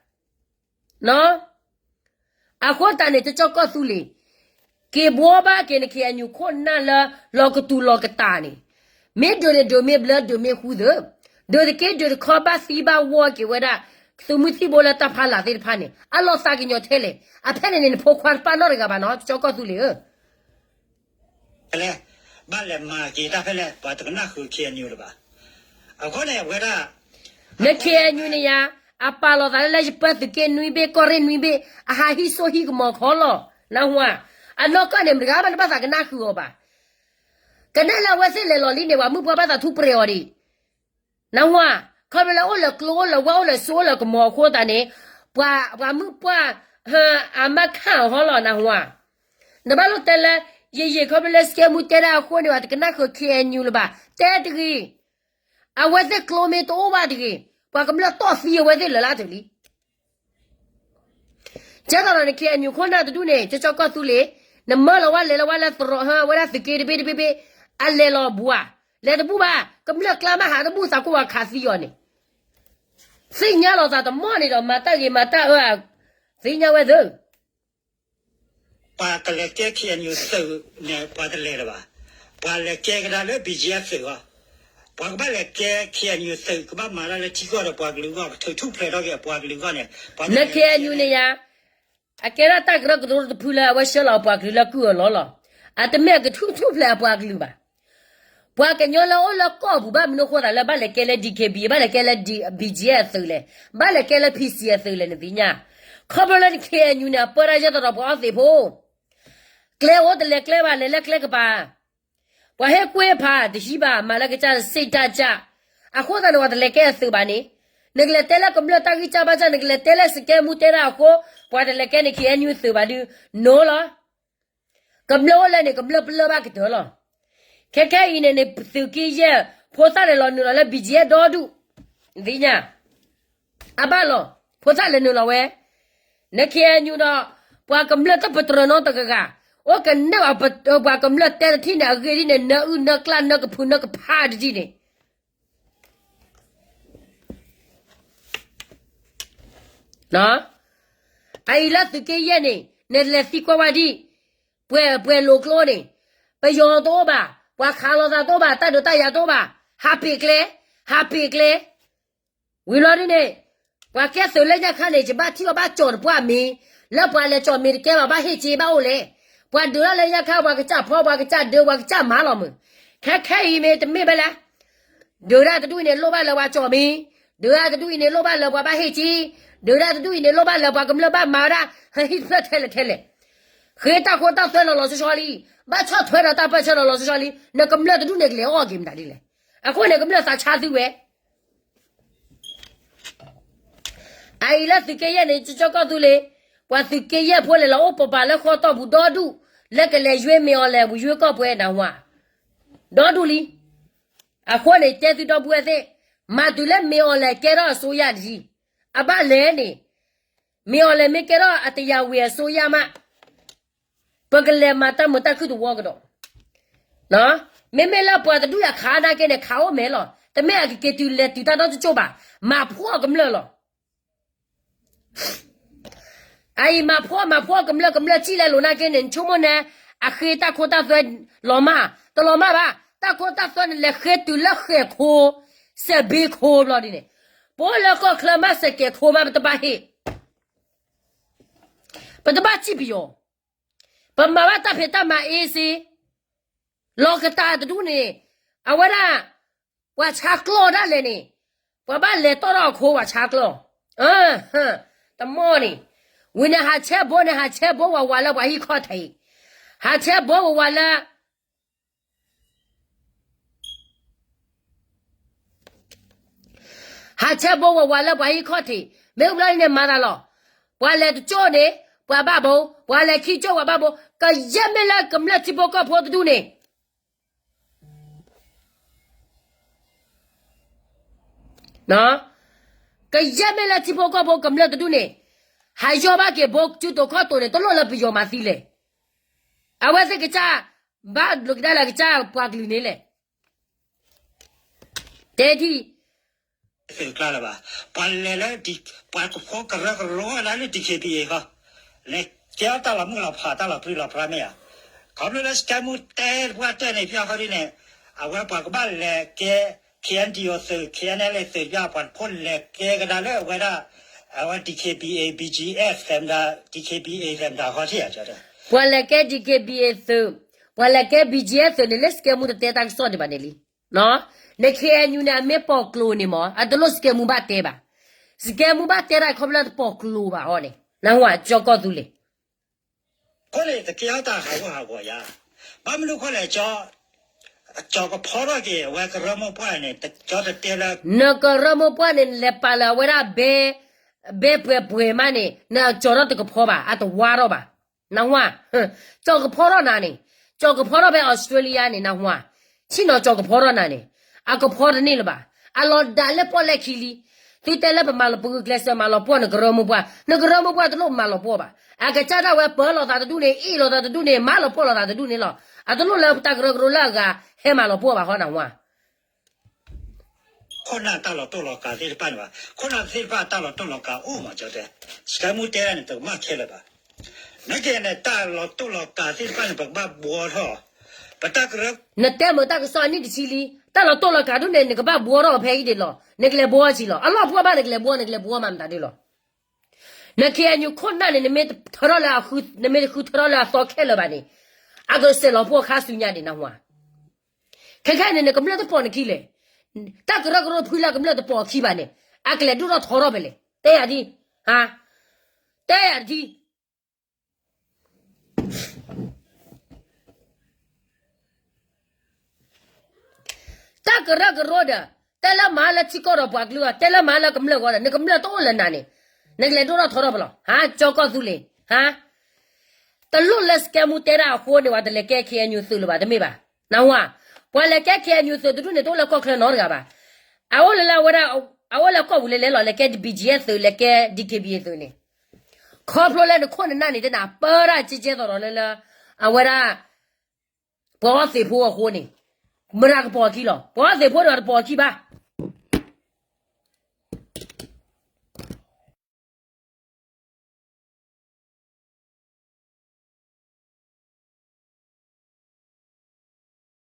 အဃိသတးန့ၣ် တကၠီကီၢ်သူလ့ၤ, က့ၤဘှီဘၣ်က့ၤန ခ့ၣ်အဲၣ်ယူၣ် ခိၣ်နၢ်လၢ လီၤကတူၢ်လီၤကတာ်န့ၣ်, မ့ၢ်ဒုးန့ၣ်ဒုးမ့ၢ်ဘျၢ ဒုးမ့ၢ်ဃူသၢ, ဒုးတက့ၢ်ဒုးတခီ ဘၣ်သံဘၣ်ဝီက့ၤဝဲဒၣ် သုးမုၢ်သံၣ်ဘိလၢတၢ်ဖးလၢ်သ့ၣ်တဖၣ်န့ၣ် အလီၤသးကညီၤထဲလဲၣ်. အဖဲန့ၣ်န့ၣ် နဖိခွါတပာ်နီတဂၤဘၣ်နီၤ ကၠီကီၢ်သူလ့ၤဧၢ ဖဲလဲၣ်, ဘၣ်လဲၤမၤက့ၤတၢ်ဖဲလဲၣ် ပှၤတကနၣ်ဃုာ် ခ့ၣ်အဲၣ်ယူၣ် လၢၤဘၣ်. အဃိန့ၣ် အဝဲဒၣ် နခ့ၣ်အဲၣ်ယူၣ်န့ၣ်ယါ, အပာ်လီၤသးလၢယပၢသုးက့နွံဘ့ၣ် ကီၢ်ရ့ၣ်နွံဘ့ၣ် အဟးဟံးစိဟံးကမီၤခီလီၤ နၢ်ဟူဧါ. အနီၢ်ကီၢ်န့ၣ် မတဂၤဘၣ်နဘၣ်သးကနၣ်ဃုာ်အီၤဘၣ်. ကနၣ်လၢအဝဲသ့ၣ်လဲၤလီၤလံန့ၣ် ပှၤမုၢ်ပှၢ်ဘၣ်သးထူၣ်ပရဲၤအီၤဒံး နၢ်ဟူဧါ, ခီဖျိလၢအိၣ်လၢကျိ အိၣ်လၢဝါ အိၣ်လၢစိ အိၣ်လၢကမီၤအဃိသတးန့ၣ်, ပှၤမုၢ်ပှၢ် အမါခၣ်အီၤဟီလီၤ နၢ်ဟူဧါ. နဘၣ်လိၣ်တဲလၢ ယယံာ်ခီဖျိလၢစကဲမူတဲဒၣ်အဃိန့ၣ် ပှၤတကနၣ်ဃုာ် ခ့ၣ်အဲၣ်ယူၣ် လၢၤဘၣ်, တဲတဂ့ၤ. အဝဲသ့ၣ်ကျိမ့ၢ်တအိၣ်ဘၣ်တဂ့ၤ, ပှၤကမျၢၢ်တီၢ်သံအဝဲသ့ၣ်လၢာ်လၢတလံ ကဲသိးဒီးနခ့ၣ်အဲၣ်ယူၣ်ခိၣ်နၢ်တဒူၣ်န့ၣ် ကၠီကီၢ်သူလ့ၤ, နမၢလီၤဝဲလဲၤလီၤဝဲလၢသရိာ်ဟၢ အဝဲဒၣ်သုးက့တဘ့ၣ်တဘ့ၣ်ဘ့ၣ်, အလဲၤလီၤဘူးဧါ, လဲၤတဘူးဘၣ်, ကမျၢၢ်ကျါမးဟးတဘူးသးကိၢ်ဝဲခးသံအီၤန့ၣ်, သ့ၣ်ညါလီၤသးတမီၢ်န့ၣ်ဒီး မၤတၢ်ဂ့ၤမၤတၢ်အၢ, သ့ၣ်ညါဝဲသ့ၣ် ပှၤကလဲၤကဲ ခ့ၣ်အဲၣ်ယူၣ် သုးန့ၣ် ပှၤတလဲၤလၢၤဘၣ်. ပှၤလဲၤကဲကဒါလၢ ဘံၣ်ကၠံၣ်အဲၣ် သုးအီၤ, ပှၤကဘၣ်လဲၤကဲ ခ့ၣ်အဲၣ်ယူၣ် သုး ကဘၣ်မၤတၢ်လၢထံကီၢ်ဒီးပှၤကလုာ်အဂီၢ် ကထုးထူၣ်ဖျဲးထီၣ်က့ၤအပှၤကလုာ်အဂီၢ်န့ၣ် နခ့ၣ်အဲၣ်ယူၣ် န့ၣ်ယါ, အကဲထီၣ်တၢ်ကရၢကရိတဖုလၢအဝဲဆှၢလီၤပှၤကလုာ်လၢကုၢ်အလီၢ်လီၤ. အတမ့ၢ်အကထုးထူၣ်ဖျဲးအပှၤကလုာ်ဘၣ်. ပှၤကညီလၢအိၣ်လၢကီၢ်ပူၤ ဘၣ်မနုၤအဃိသးလၢဘၣ်လဲၤကဲလၢ DKB, ဘၣ်လဲၤကဲလၢ ဘံၣ်ကၠံၣ်အဲၣ် သုးလဲၣ်, ဘၣ်လဲၤကဲလၢ PC သုးလဲၣ် နသ့ၣ်ညါ, ခီဖျိလၢနခ့ၣ်အဲၣ်ယူၣ်န့ၣ် အပၢတၢ်ယဲၢ်သရီးပှၤအီသံးဖိ ကျဲအိၣ်တလဲၤကျဲဘၣ် လဲၤလၢကျဲကပၤ, ပှၤဟ့ၣ်ကွၢ်ဖးတဟံးဘၣ် မၤလၢကစၢ်စ့ၣ်တၢ်ကၢ်, အဃိသတးန့ၣ် ပှၤတလဲၤကဲအသုးဘၣ်န့ၣ်, နကလဲၤတဲလၢကမျၢၢ်တၢ်ဂံၢ်စၢ်ဘါစၢ် နကလဲၤတဲလၢစကဲမူတဲဒၣ်အဃိ, ပှၤတလဲၤကဲနခ့ၣ်အဲၣ်ယူၣ် သုးဘၣ်ဒုး, နလီၤ ကမျၢၢ်အိၣ်လၢန့ၣ် ကမျၢၢ်ပလၢၢ်ဘၣ်ကတၢၢ်လီၤ. ခဲခဲအံၤန့ၣ်န့ၣ် သုးက့ယဲၢ် ဖိသၣ်လဲၤလီၤနုာ်လီၤလၢ ဘံၣ်ကၠံၣ်အဲၣ် ဒီဒူၣ်, နသ့ၣ်ညါ, အဘၣ်လီၤ, ဖိသၣ်လဲၤနုာ်လီၤဝဲ, နခ့ၣ်အဲၣ်ယူၣ်ဒီး ပှၤကမျၢၢ်တပတြၢၤနီတဂၤဂၤ, အိၣ်ကနဲၣ် ပှၤကမျၢၢ်တဲတထံၣ်န့ၣ် အဂ့ၢ်ဒ်န့ၣ် နၢအုၣ်နၢကျၢ် နၢကဖုးနၢကဖးတထံၣ်န့ၣ် အအံၤလၢသုးက့ယဲၢ်န့ၣ် နလဲၤသံကွၢ်ဝဲဒ် ပှဲၤ ပှဲၤလိာ်ကျိန့ၣ်, ပယီၤတအိၣ်ဘၣ်, ပှၤခးလိာ်သးတအိၣ်ဘၣ်, တၢ်ဒုးတၢ်ယၤတအိၣ်ဘၣ်, ဟးပ့ၤကျဲ, ဟးပ့ၤကျဲ, ဝံၤလီၤဒ်န့ၣ်, ပှၤကဲသုးလၢညါခါန့ၣ် ယဘၣ်ထံၣ်အီၤဘၣ်ကၠီၤတပှၢ်မ့ၢ်, လၢပှၤလဲၤကၠီၤမ့ၢ်တကဲဘၣ် ဘၣ်ဟ့ၣ်က့ဘၣ်အိၣ်လဲၣ်, ပှၤဒုးထီၣ်လၢညါခါ ပှၤကစၢ်ဖီ ပှၤကစၢ်ဒုး ပှၤကစၢ်မၤလီၤမုၢ်, ခဲခဲအံၤမ့ၢ်တမ့ၢ်ဘၣ်လဲၣ် ဒုးဒၣ်တဒူၣ်အံၤန့ၣ် လိၣ်ဘၣ်လၢပှၤကၠီၤမ့ၢ်, ဒုးဒၣ်တဒူၣ်အံၤန့ၣ် လိၣ်ဘၣ်လၢပှၤဘၣ်ဟ့ၣ်က့, ဒုးဒၣ်တဒူၣ်အံၤန့ၣ် လိၣ်ဘၣ်လၢပှၤကမျၢၢ်ဘၣ်မၤဝဲဒၣ် ဟဟံၣ်တဖျၢၣ်ထဲလဲၣ်ထဲလဲၣ်, ဃ့တၢ်ခိတၢ်သွဲလီၤလီၤဆီဆီလံ, ဘၣ်ဆီၣ်ထွဲဒီးတၢ်ပၢၢ်ဆၢလီၤလီၤဆီဆီလံ, နကမျၢၢ်တဒူၣ်န့ၣ် ကလဲၤအီၣ်က့ၤမတၤဒ်လဲၣ်, အဃိန့ၣ် ကမျၢၢ်သးဆါသုဝဲ အအံၤလၢသုးက့ယဲၢ်န့ၣ် ကၠီကီၢ်သူလ့ၤ, ပှၤသုးက့ယဲၢ်ဖိလဲၤလီၤအိၣ်ပပာ်လၢဃီတီၢ်ပူၤဒီဒူၣ်, လၢကလဲၤယွ့မ့ၢ်အီၤလဲၣ် ပယွ့ကီၢ်ပှဲၤနၢ်ဟူဧါ, ဒီဒူၣ်လံ. အဃိန့ၣ် တဲသုဒီပုၢ်ဝဲၢ်သ့ၣ်, မၤတုၤလၢမ့ၢ်အီၤလဲၣ်ကဲထီၣ်အစိုးရတယံၤ, အဘၣ်လဲၣ်န့ၣ်, မ့ၢ်အီၤလဲၣ်မ့ၢ်ကဲထီၣ်အတယၤဝံၤအစိုးရမး ပကလဲၤမၤတၢ်မုာ်တၢ်ခုၣ်တဝီကဒီး, မ့မ့ၢ်လၢပှၤတဒူၣ်အံၤခးနာ်က့န့ၣ် ခးအိၣ်မဲာ်လီၤ, တမ့ၢ်အကက့ၤတုၤလဲၤတုၤတၢ်ဒီတကၠိၢ်ဘၣ်, မၤဖှီၣ်ကမျၢၢ်လီၤ. အအံၤမၤဖှီၣ်မၤဖှီၣ်ကမျၢၢ် ကမျၢၢ်စံၣ်လဲၤလိာ်နာ်က့န့ၣ် နဆိကမိၣ်န့ၣ် အဃ့တၢ်ခိတၢ်သွဲလီၤမး, တလီၤမၢ်ဘၣ်, တၢ်ခိတၢ်သွဲန့ၣ် လဲၤဃ့တုၤလၢဃဲၤခိ, စဲးဘ့ခိဘျီဒ်န့ၣ်, ပအိၣ်လၢကီၢ်ချၢမး စဲးကဲၤခိမး ပတဘၣ်ဟ့ၣ် ပတဘၣ်စံၣ်ပယီၤ, ပမၤဘၣ်တၢ်ဖံးတၢ်မၤအ့စ့, လီၤကတၢ်တဒူၣ်န့ၣ်, အဝဲဒၣ်, ပှၤဆါကျီၢ်ဒၣ်လဲာ်န့ၣ်, ပှၤဘၣ်လဲၤတီၢ်ထီၣ်အခိ ပှၤဆါကျီၢ်, တမီၢ်န့ၣ်, ဝံၤန့ၣ်ဟးဆဲဘိန့ၣ် ဟးဆဲဘိဝးဝးလၢပှၤဟံၣ်ခီၣ်ထံး, ဟးဆဲဘိဝးဝးလၢ ဟးဆဲဘိဝးဝးလၢပှၤဟံၣ်ခီၣ်ထံး, မ့ၢ်အိၣ်ဘျီန့ၣ်မၤသးလီၤ, ပှၤလဲၤတကၠိၢ်န့ၣ်, ပှၤဘၣ်ဘိ, ပှၤလဲၤခံကၠိၢ် ပှၤဘၣ်ဘိ, ကယဲၢ်မ့ၢ်လၢကမျၢၢ်ထံဖိကီၢ်ဖိတဒူၣ်န့ၣ် ကယဲၢ်မ့ၢ်လၢထံဖိကီၢ်ဖိကမျၢၢ်တဒူၣ်န့ၣ်, ဟးယီၢ်ဘၣ်က့ၤဘိစုတိာ်ခီၣ်တိာ်န့ၣ် တလိၣ်လၢပယီၤမၤသံလဲၣ်, အဝဲသ့ၣ်ကစၢ်, ဘၣ်လိာ်ကဒါလၢကစၢ်ပှၤကလုာ်န့ၣ်လဲၣ် တဲထံၣ် သုးကျါလၢၤဘၣ်, ပှၤလဲၤလၢ, ပှၤကဖိကရၢကရိဝဲဒၣ်လၢ DKBA ဃီ, လဲၤကဲအီၣ်တၢ်လီၤမုၢ်လီၤဖးတၢ်လီၤပြံလီၤပြါမ့ၢ်ဧါ, ခီဖျိလၢစကဲမူတဲပှၢ်တဲန့ၣ် ပျီဃီဒ်န့ၣ်, အဝဲပှၤကဘၣ်လဲၤကဲ, KNDO သုး KNLA သုးပျီ ပှၤဖိလဲၤကဲကဒါလၢအဝဲဒၣ်, အဝဲ DKBA BGF သဲမတၤ DKBA သဲမတၤဟီထံၣ်ဧါ ကၠီတဲ, ပှၤလဲၤကဲ DKBA သုး, ပှၤလဲၤကဲ BGF သုးန့ၣ် လၢစကဲမူတတဲတၢ်ကစီၣ်ဒံးဘၣ်န့ၣ်လံ. န KNU န့ၣ် အမ့ၢ်ပိာ်ကျိၤန့ၣ်မ့ၢ် အတလိၣ်စကဲမူဘၣ်တဲဘၣ်. စကဲမူဘၣ်တဲတၢ်ခီဖျိလၢတပိာ်ကျိၤဘၣ်ဟီန့ၣ် နဟါ ကၠီကီၢ်သူလ့ၤ အဃိန့ၣ် တကဲထီၣ်တၢ်ဟးဂူာ်ဟးဂီၤယၤ, ဘၣ်မနုၤအဃိလဲၣ်, ကၠီကဖီထီၣ်က့ၤ အဝဲကရၢမိၢ်ပှၢ်န့ၣ် ကၠီတတဲလၢ နကရၢမိၢ်ပှၢ်န့ၣ် နလဲၤပာ်လၢအဝဲဒၣ် ဘဲပှဲၤပှဲၤမးန့ၣ် နကၠီထီၣ်တကဖီဘၣ် အတဝါထီၣ်ဘၣ်, နဟါ, ကၠီကဖီထီၣ်နၤန့ၣ်, ကၠီကဖီထီၣ်ဖဲ Australia န့ၣ် နဟါ, ဆ့ၣ်နီၤကၠီကဖီထီၣ်နၤန့ၣ်, အကဖီတန့ၢ်လၢၤဘၣ်, အလီၤဒၣ်လၢပီၣ်လဲၣ်ခံလံ. သုတဲလၢပမၤလီၤပဂုာ်ကျဲးစၢးမၤလီၤပှီၢ်နကရၢမိၢ်ပှၢ်, နကရၢမိၢ်ပှၢ်တလိၣ်မၤလီၤပှီၢ်ဘၣ်. အကစၢ်ဒၣ်ဝဲပၢလီၤသးတဒူၣ်န့ၣ် အ့ၣ်လိာ်သးတဒူၣ်န့ၣ် မၤလီၤပှီၢ်လိာ်သးတဒူၣ်န့ၣ်လီၤ. အတလိၣ်လၢတၢ်ကရၢကရိလၢအဂၤ ဟဲမၤလီၤပှီၢ်ဘၣ်ဟီနဝါ. ခိၣ်နၢ်တၢ်လီၤတိၢ်လီၤကၤသ့ၣ်တဖၣ်န့ၣ်ဘၣ်, ခိၣ်နၢ်သ့ၣ်တဖၣ်တၢ်လီၤတိၢ်လီၤကၤအိၣ်မး ကၠီတဲ, စကဲမူတဲဒၣ်န့ၣ် ပကဘၣ်ခဲလၢာ်ဘၣ်. နကဲန့ၣ် တၢ်လီၤတိၢ်လီၤကၤသ့ၣ်တဖၣ်န့ၣ် ပကဘၣ်ဘှီထီၣ်, ပတၢ်ကရၢ, နတဲမုာ်တၢ်ကစီၣ်အနံၣ်တဆံလံ, တၢ်လီၤတိၢ်လီၤကၤဒ်န့ၣ် နကဘ၁်ဘှီထီၣ်ဖဲအံၤဒ်လီၤ. နကလဲၤဘှီဆံးလီၤ. အလီၢ်ပှီၢ်ဘၣ်နကလဲၤဘှီ နကလဲၤဘှီမးမတၤဒ်လီၤ. န KNU ခိၣ်နၢ်န့ၣ် နမ့ၢ်ထၢထီၣ်လၢအဃု, နမ့ၢ်တဃုထၢထီၣ်လၢအသီခဲလၢာ်ဘၣ်န့ၣ်, အကစဲးလီၤပှီၢ်ခါဆူညါဒံးနဟါ. ခဲခဲအံၤန့ၣ် နကမျၢၢ်တပိာ်နခံလဲၣ်. တၢ်ကရၢကရိဖုလၢကမျၢၢ်တပိာ်ခံဘၣ်န့ၣ်, အကလဲၤဒိၣ်ထီၣ်ထီထီၣ်ဖဲလဲၣ်. တဲယၤဒ်, ဟါ, တဲယၤဒ် တၢ်ကရၢကရိဒီး, တဲလၢမၤလၢထံကီၢ်ဒီးပှၤကလုာ်အဂီၢ်, တဲလၢမၤလၢကမျၢၢ်အဂီၢ်ဒီး နကမျၢၢ်တအိၣ်လၢနၤန့ၣ်, နကလဲၤဒိၣ်ထီၣ်ထီထီၣ်ဖဲလဲၣ်. ဟါ, ကၠီကီၢ်သူလ့ၤ, ဟါ, တလိၣ်လၢစကဲမူတဲဒၣ်အဃိန့ၣ် ပှၤတလဲၤကဲ KNU သုးလၢၤဘၣ် တမ့ၢ်ဘၣ်. နဟါ, ပှၤလဲၤကဲ KNU သုးတဒူၣ်န့ၣ် တအိၣ်လၢကီၢ်ချၢနီတဂၤဘၣ်. အအိၣ်လၢလၢအဝဲဒၣ်, အအိၣ်လၢကီၢ်ပူၤလဲၤလဲၤလီၤ, လဲၤကဲ BGF သုး လဲၤကဲ DKBA သုးန့ၣ်, ခီဖျိလၢနခိၣ်နနၢ်န့ၣ် တနၢ်ပၢတၢ်ကဲကဲသိးဒီးလၢလၢ, အဝဲဒၣ် ပှၤအီသံးဖိအဃိန့ၣ်, မတၤကပိာ်အခံလီၤ. ပှၤအီသံးဖိန့ၣ်တပိာ်အခံဘၣ်.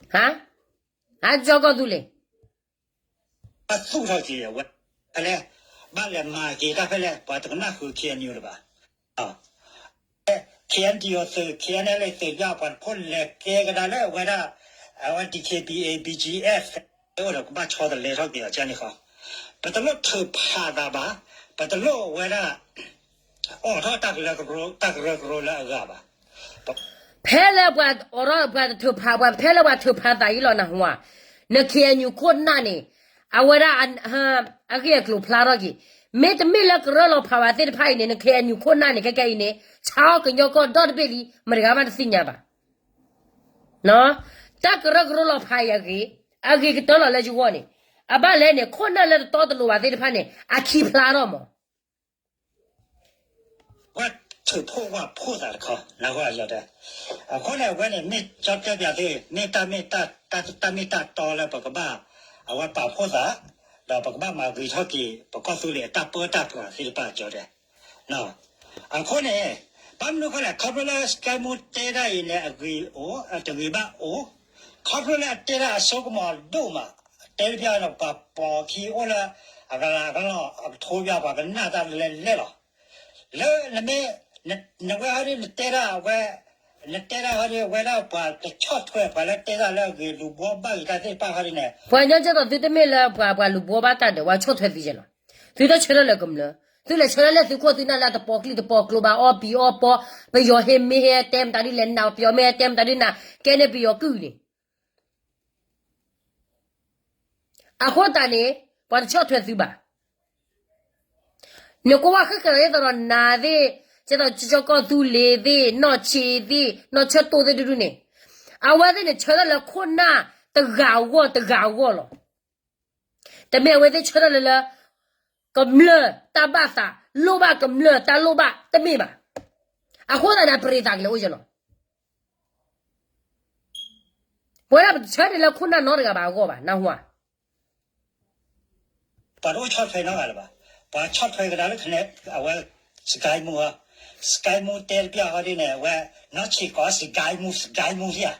ဟါ, ဟါကၠီကီၢ်သူလ့ၤ, အသူၣ်ထီၣ်က့ၤဝဲ, ဖဲလဲၣ်, ဘၣ်လဲၤမၤက့ၤတၢ်ဖဲလဲၣ် ပှၤတကနၣ်ဃုာ် KNU လၢၤဘၣ်. KNDO သုး KNLA သုး ပှၤတဖၣ်လဲၤကဲကဒါလၢအဝဲဒၣ်, အဝဲ DKBA BGF အိၣ်ဒီးကဘၣ်ဆီတလဲထီၣ်က့ၤအီၤကန့ၣ်ဃီ, ပတလိၣ်ထုးဖးသးဘၣ်, ပတလိၣ်ဝဲဒၣ် အိးထီၣ်တၢ်ကရၢကရိလၢအဂၤဘၣ်. ဖဲလၢပှၤအိးထီၣ်ပှၤတထုးဖး ပှၤဖဲလၢပှၤထုးဖးသးအံၤလီၤနဟါ, န KNU ခိၣ်နၢ်န့ၣ်, အဝဲဒၣ်, အဂ့ၢ်အကျိၤဖျါထီၣ်က့ၤ, မ့တမ့ၢ်လၢကရၢလီၤဖးဝဲသ့ၣ်တဖၣ်အံၤန့ၣ် န KNU ခိၣ်နၢ်န့ၣ် ခဲကဲအံၤန့ၣ် ဆါအီၣ်ကညီကီၢ်ဒီတဘ့ၣ်လံ မတဂၤဘၣ်တသ့ၣ်ညါဘၣ်. တၢ်ကရၢကရိလီၤဖးအံၤအဂ့ၢ်, အဂ့ၤကတၢၢ်လီၤလၢယဂီၢ်န့ၣ်, အဘၣ်လဲၣ်န့ၣ် ခိၣ်နၢ်လၢတတီတလိၤဘၣ်သ့ၣ်တဖၣ်န့ၣ် အခံဖျါထီၣ်မး. ဝဲထုးဖှိၣ်ဝဲဖှိၣ်သးတခီ, နဟါယီၤတဲ, အဃိန့ၣ် အဝဲန့ၣ် မ့ၢ်ကၠီတဲပၠးသု, မ့ၢ်တၢ်မ့ၢ်တၢ်, တၢ်မ့ၢ်တၢ်တီလၢပကဘၣ်, အဝဲပာ်ဖှိၣ်သး, ဒီးပကဘၣ်မၤဂ့ၤထီၣ်က့ၤ ပကီၢ်သူလ့ၤအတၢ်ပၢတၢ်ပြးသ့ၣ်တဖၣ်ကၠီတဲ. အဃိန့ၣ်, ဘၣ်မနုၤအဃိလဲၣ် ခီဖျိလၢစကဲမူတဲဒၣ်အံၤန့ၣ် အဂ့ၤအိၣ်, တဂ့ၤဘၣ်အိၣ်, ခီဖျိလၢအတဲဒၣ်အစိကမီၤဒိၣ်မး, တဲတပျၢ်န့ၣ် ပှၤပိာ်ခံအိၣ်လၢ, အကလးကလီၢ် အကထိပျၢ် ပှၤကနၣ်တၢ်လဲၤလဲၤလီၤ. လၢနမ့ၢ်, နဝဲဟီဒ်နတဲဒၣ်အဝဲ, နတဲတၢ်ဟီဒ်ဝဲဒၣ်ပှၤတဆီၣ်ထွဲပှၤလၢတဲတၢ်လၢအဂ့ၤလူၤဘှီဘၣ်ဂ့ၤတၢ်သ့ၣ်တဖၣ်ဟီဒ်န့ၣ်, ပှၤညီကဲသိးသုတမ့ၢ်လၢပှၤ ပှၤလူၤဘှီဘၣ်တၢ်ဒီး ပှၤဆီၣ်ထွဲသုယဲလီၤ. သုတဆၢထၢၣ်လၢကမျၢၢ်, သုလဲၤဆၢထၢၣ်လၢသုခိၣ်သုနၢ်လၢတပီၤကျံၢ်တပီၤကျိၤဘၣ်အီၣ်ပံၤအီၣ်ပီ, ပယီၤဟ့ၣ်မ့ၢ်ဟဲတဲမတၤဒ်လဲၣ်နၤ ပယီၤမ့ၢ်ဟဲတဲမတၤဒ်နၤ, ကဲန့ၣ်ပယီၤကုၢ်န့ၣ် အဃိသတးန့ၣ် ပှၤတဆီၣ်ထွဲသုဘၣ်. နကွၢ်ဝဲဃ့ၢ်ဃ့ၢ်လီၤဒ်သိးဒီးနၤသ့ၣ်, ကဲသိးကၠီကီၢ်သူလ့ၤသ့ၣ်, နီၢ်ဆံးသ့ၣ်, နီၢ်ဆၢတိၢ်သ့ၣ်တဒုန့ၣ်, အဝဲသ့ၣ်န့ၣ် ဆၢထၢၣ်လၢခိၣ်နၢ်တဂၤအဂီၢ်တဂၤအဂီၢ်လီၤ. တမ့ၢ်အဝဲသ့ၣ်ဆၢထၢၣ်လၢလၢ ကမျၢၢ်တၢ်ဘၣ်သး, လိၣ်ဘၣ်ကမျၢၢ်တၢ်လိၣ်ဘၣ်တမ့ၢ်ဘၣ်. အဃိသတးန့ၣ် ပရ့သးကလဲၤအိၣ်ယဲလီၤ. ပဝဲဒၣ်ပတဆၢန့ၣ်လၢခိၣ်နၢ်နီတဂၤဘၣ်အဂီၢ်ဘၣ် နၢ်ဟူဧါ. ပှၤတအိၣ်ဆီၣ်ထွဲနီတဂၤလၢၤဘၣ်. ပှၤဆီၣ်ထွဲကဒါလၢခံန့ၣ် အဝဲ စကဲမူ စကဲမူတဲတပျၢ်ဟီဒ်န့ၣ် အဝဲ နီၢ်ဆံးကိး စကဲမူ စကဲမူဧါ.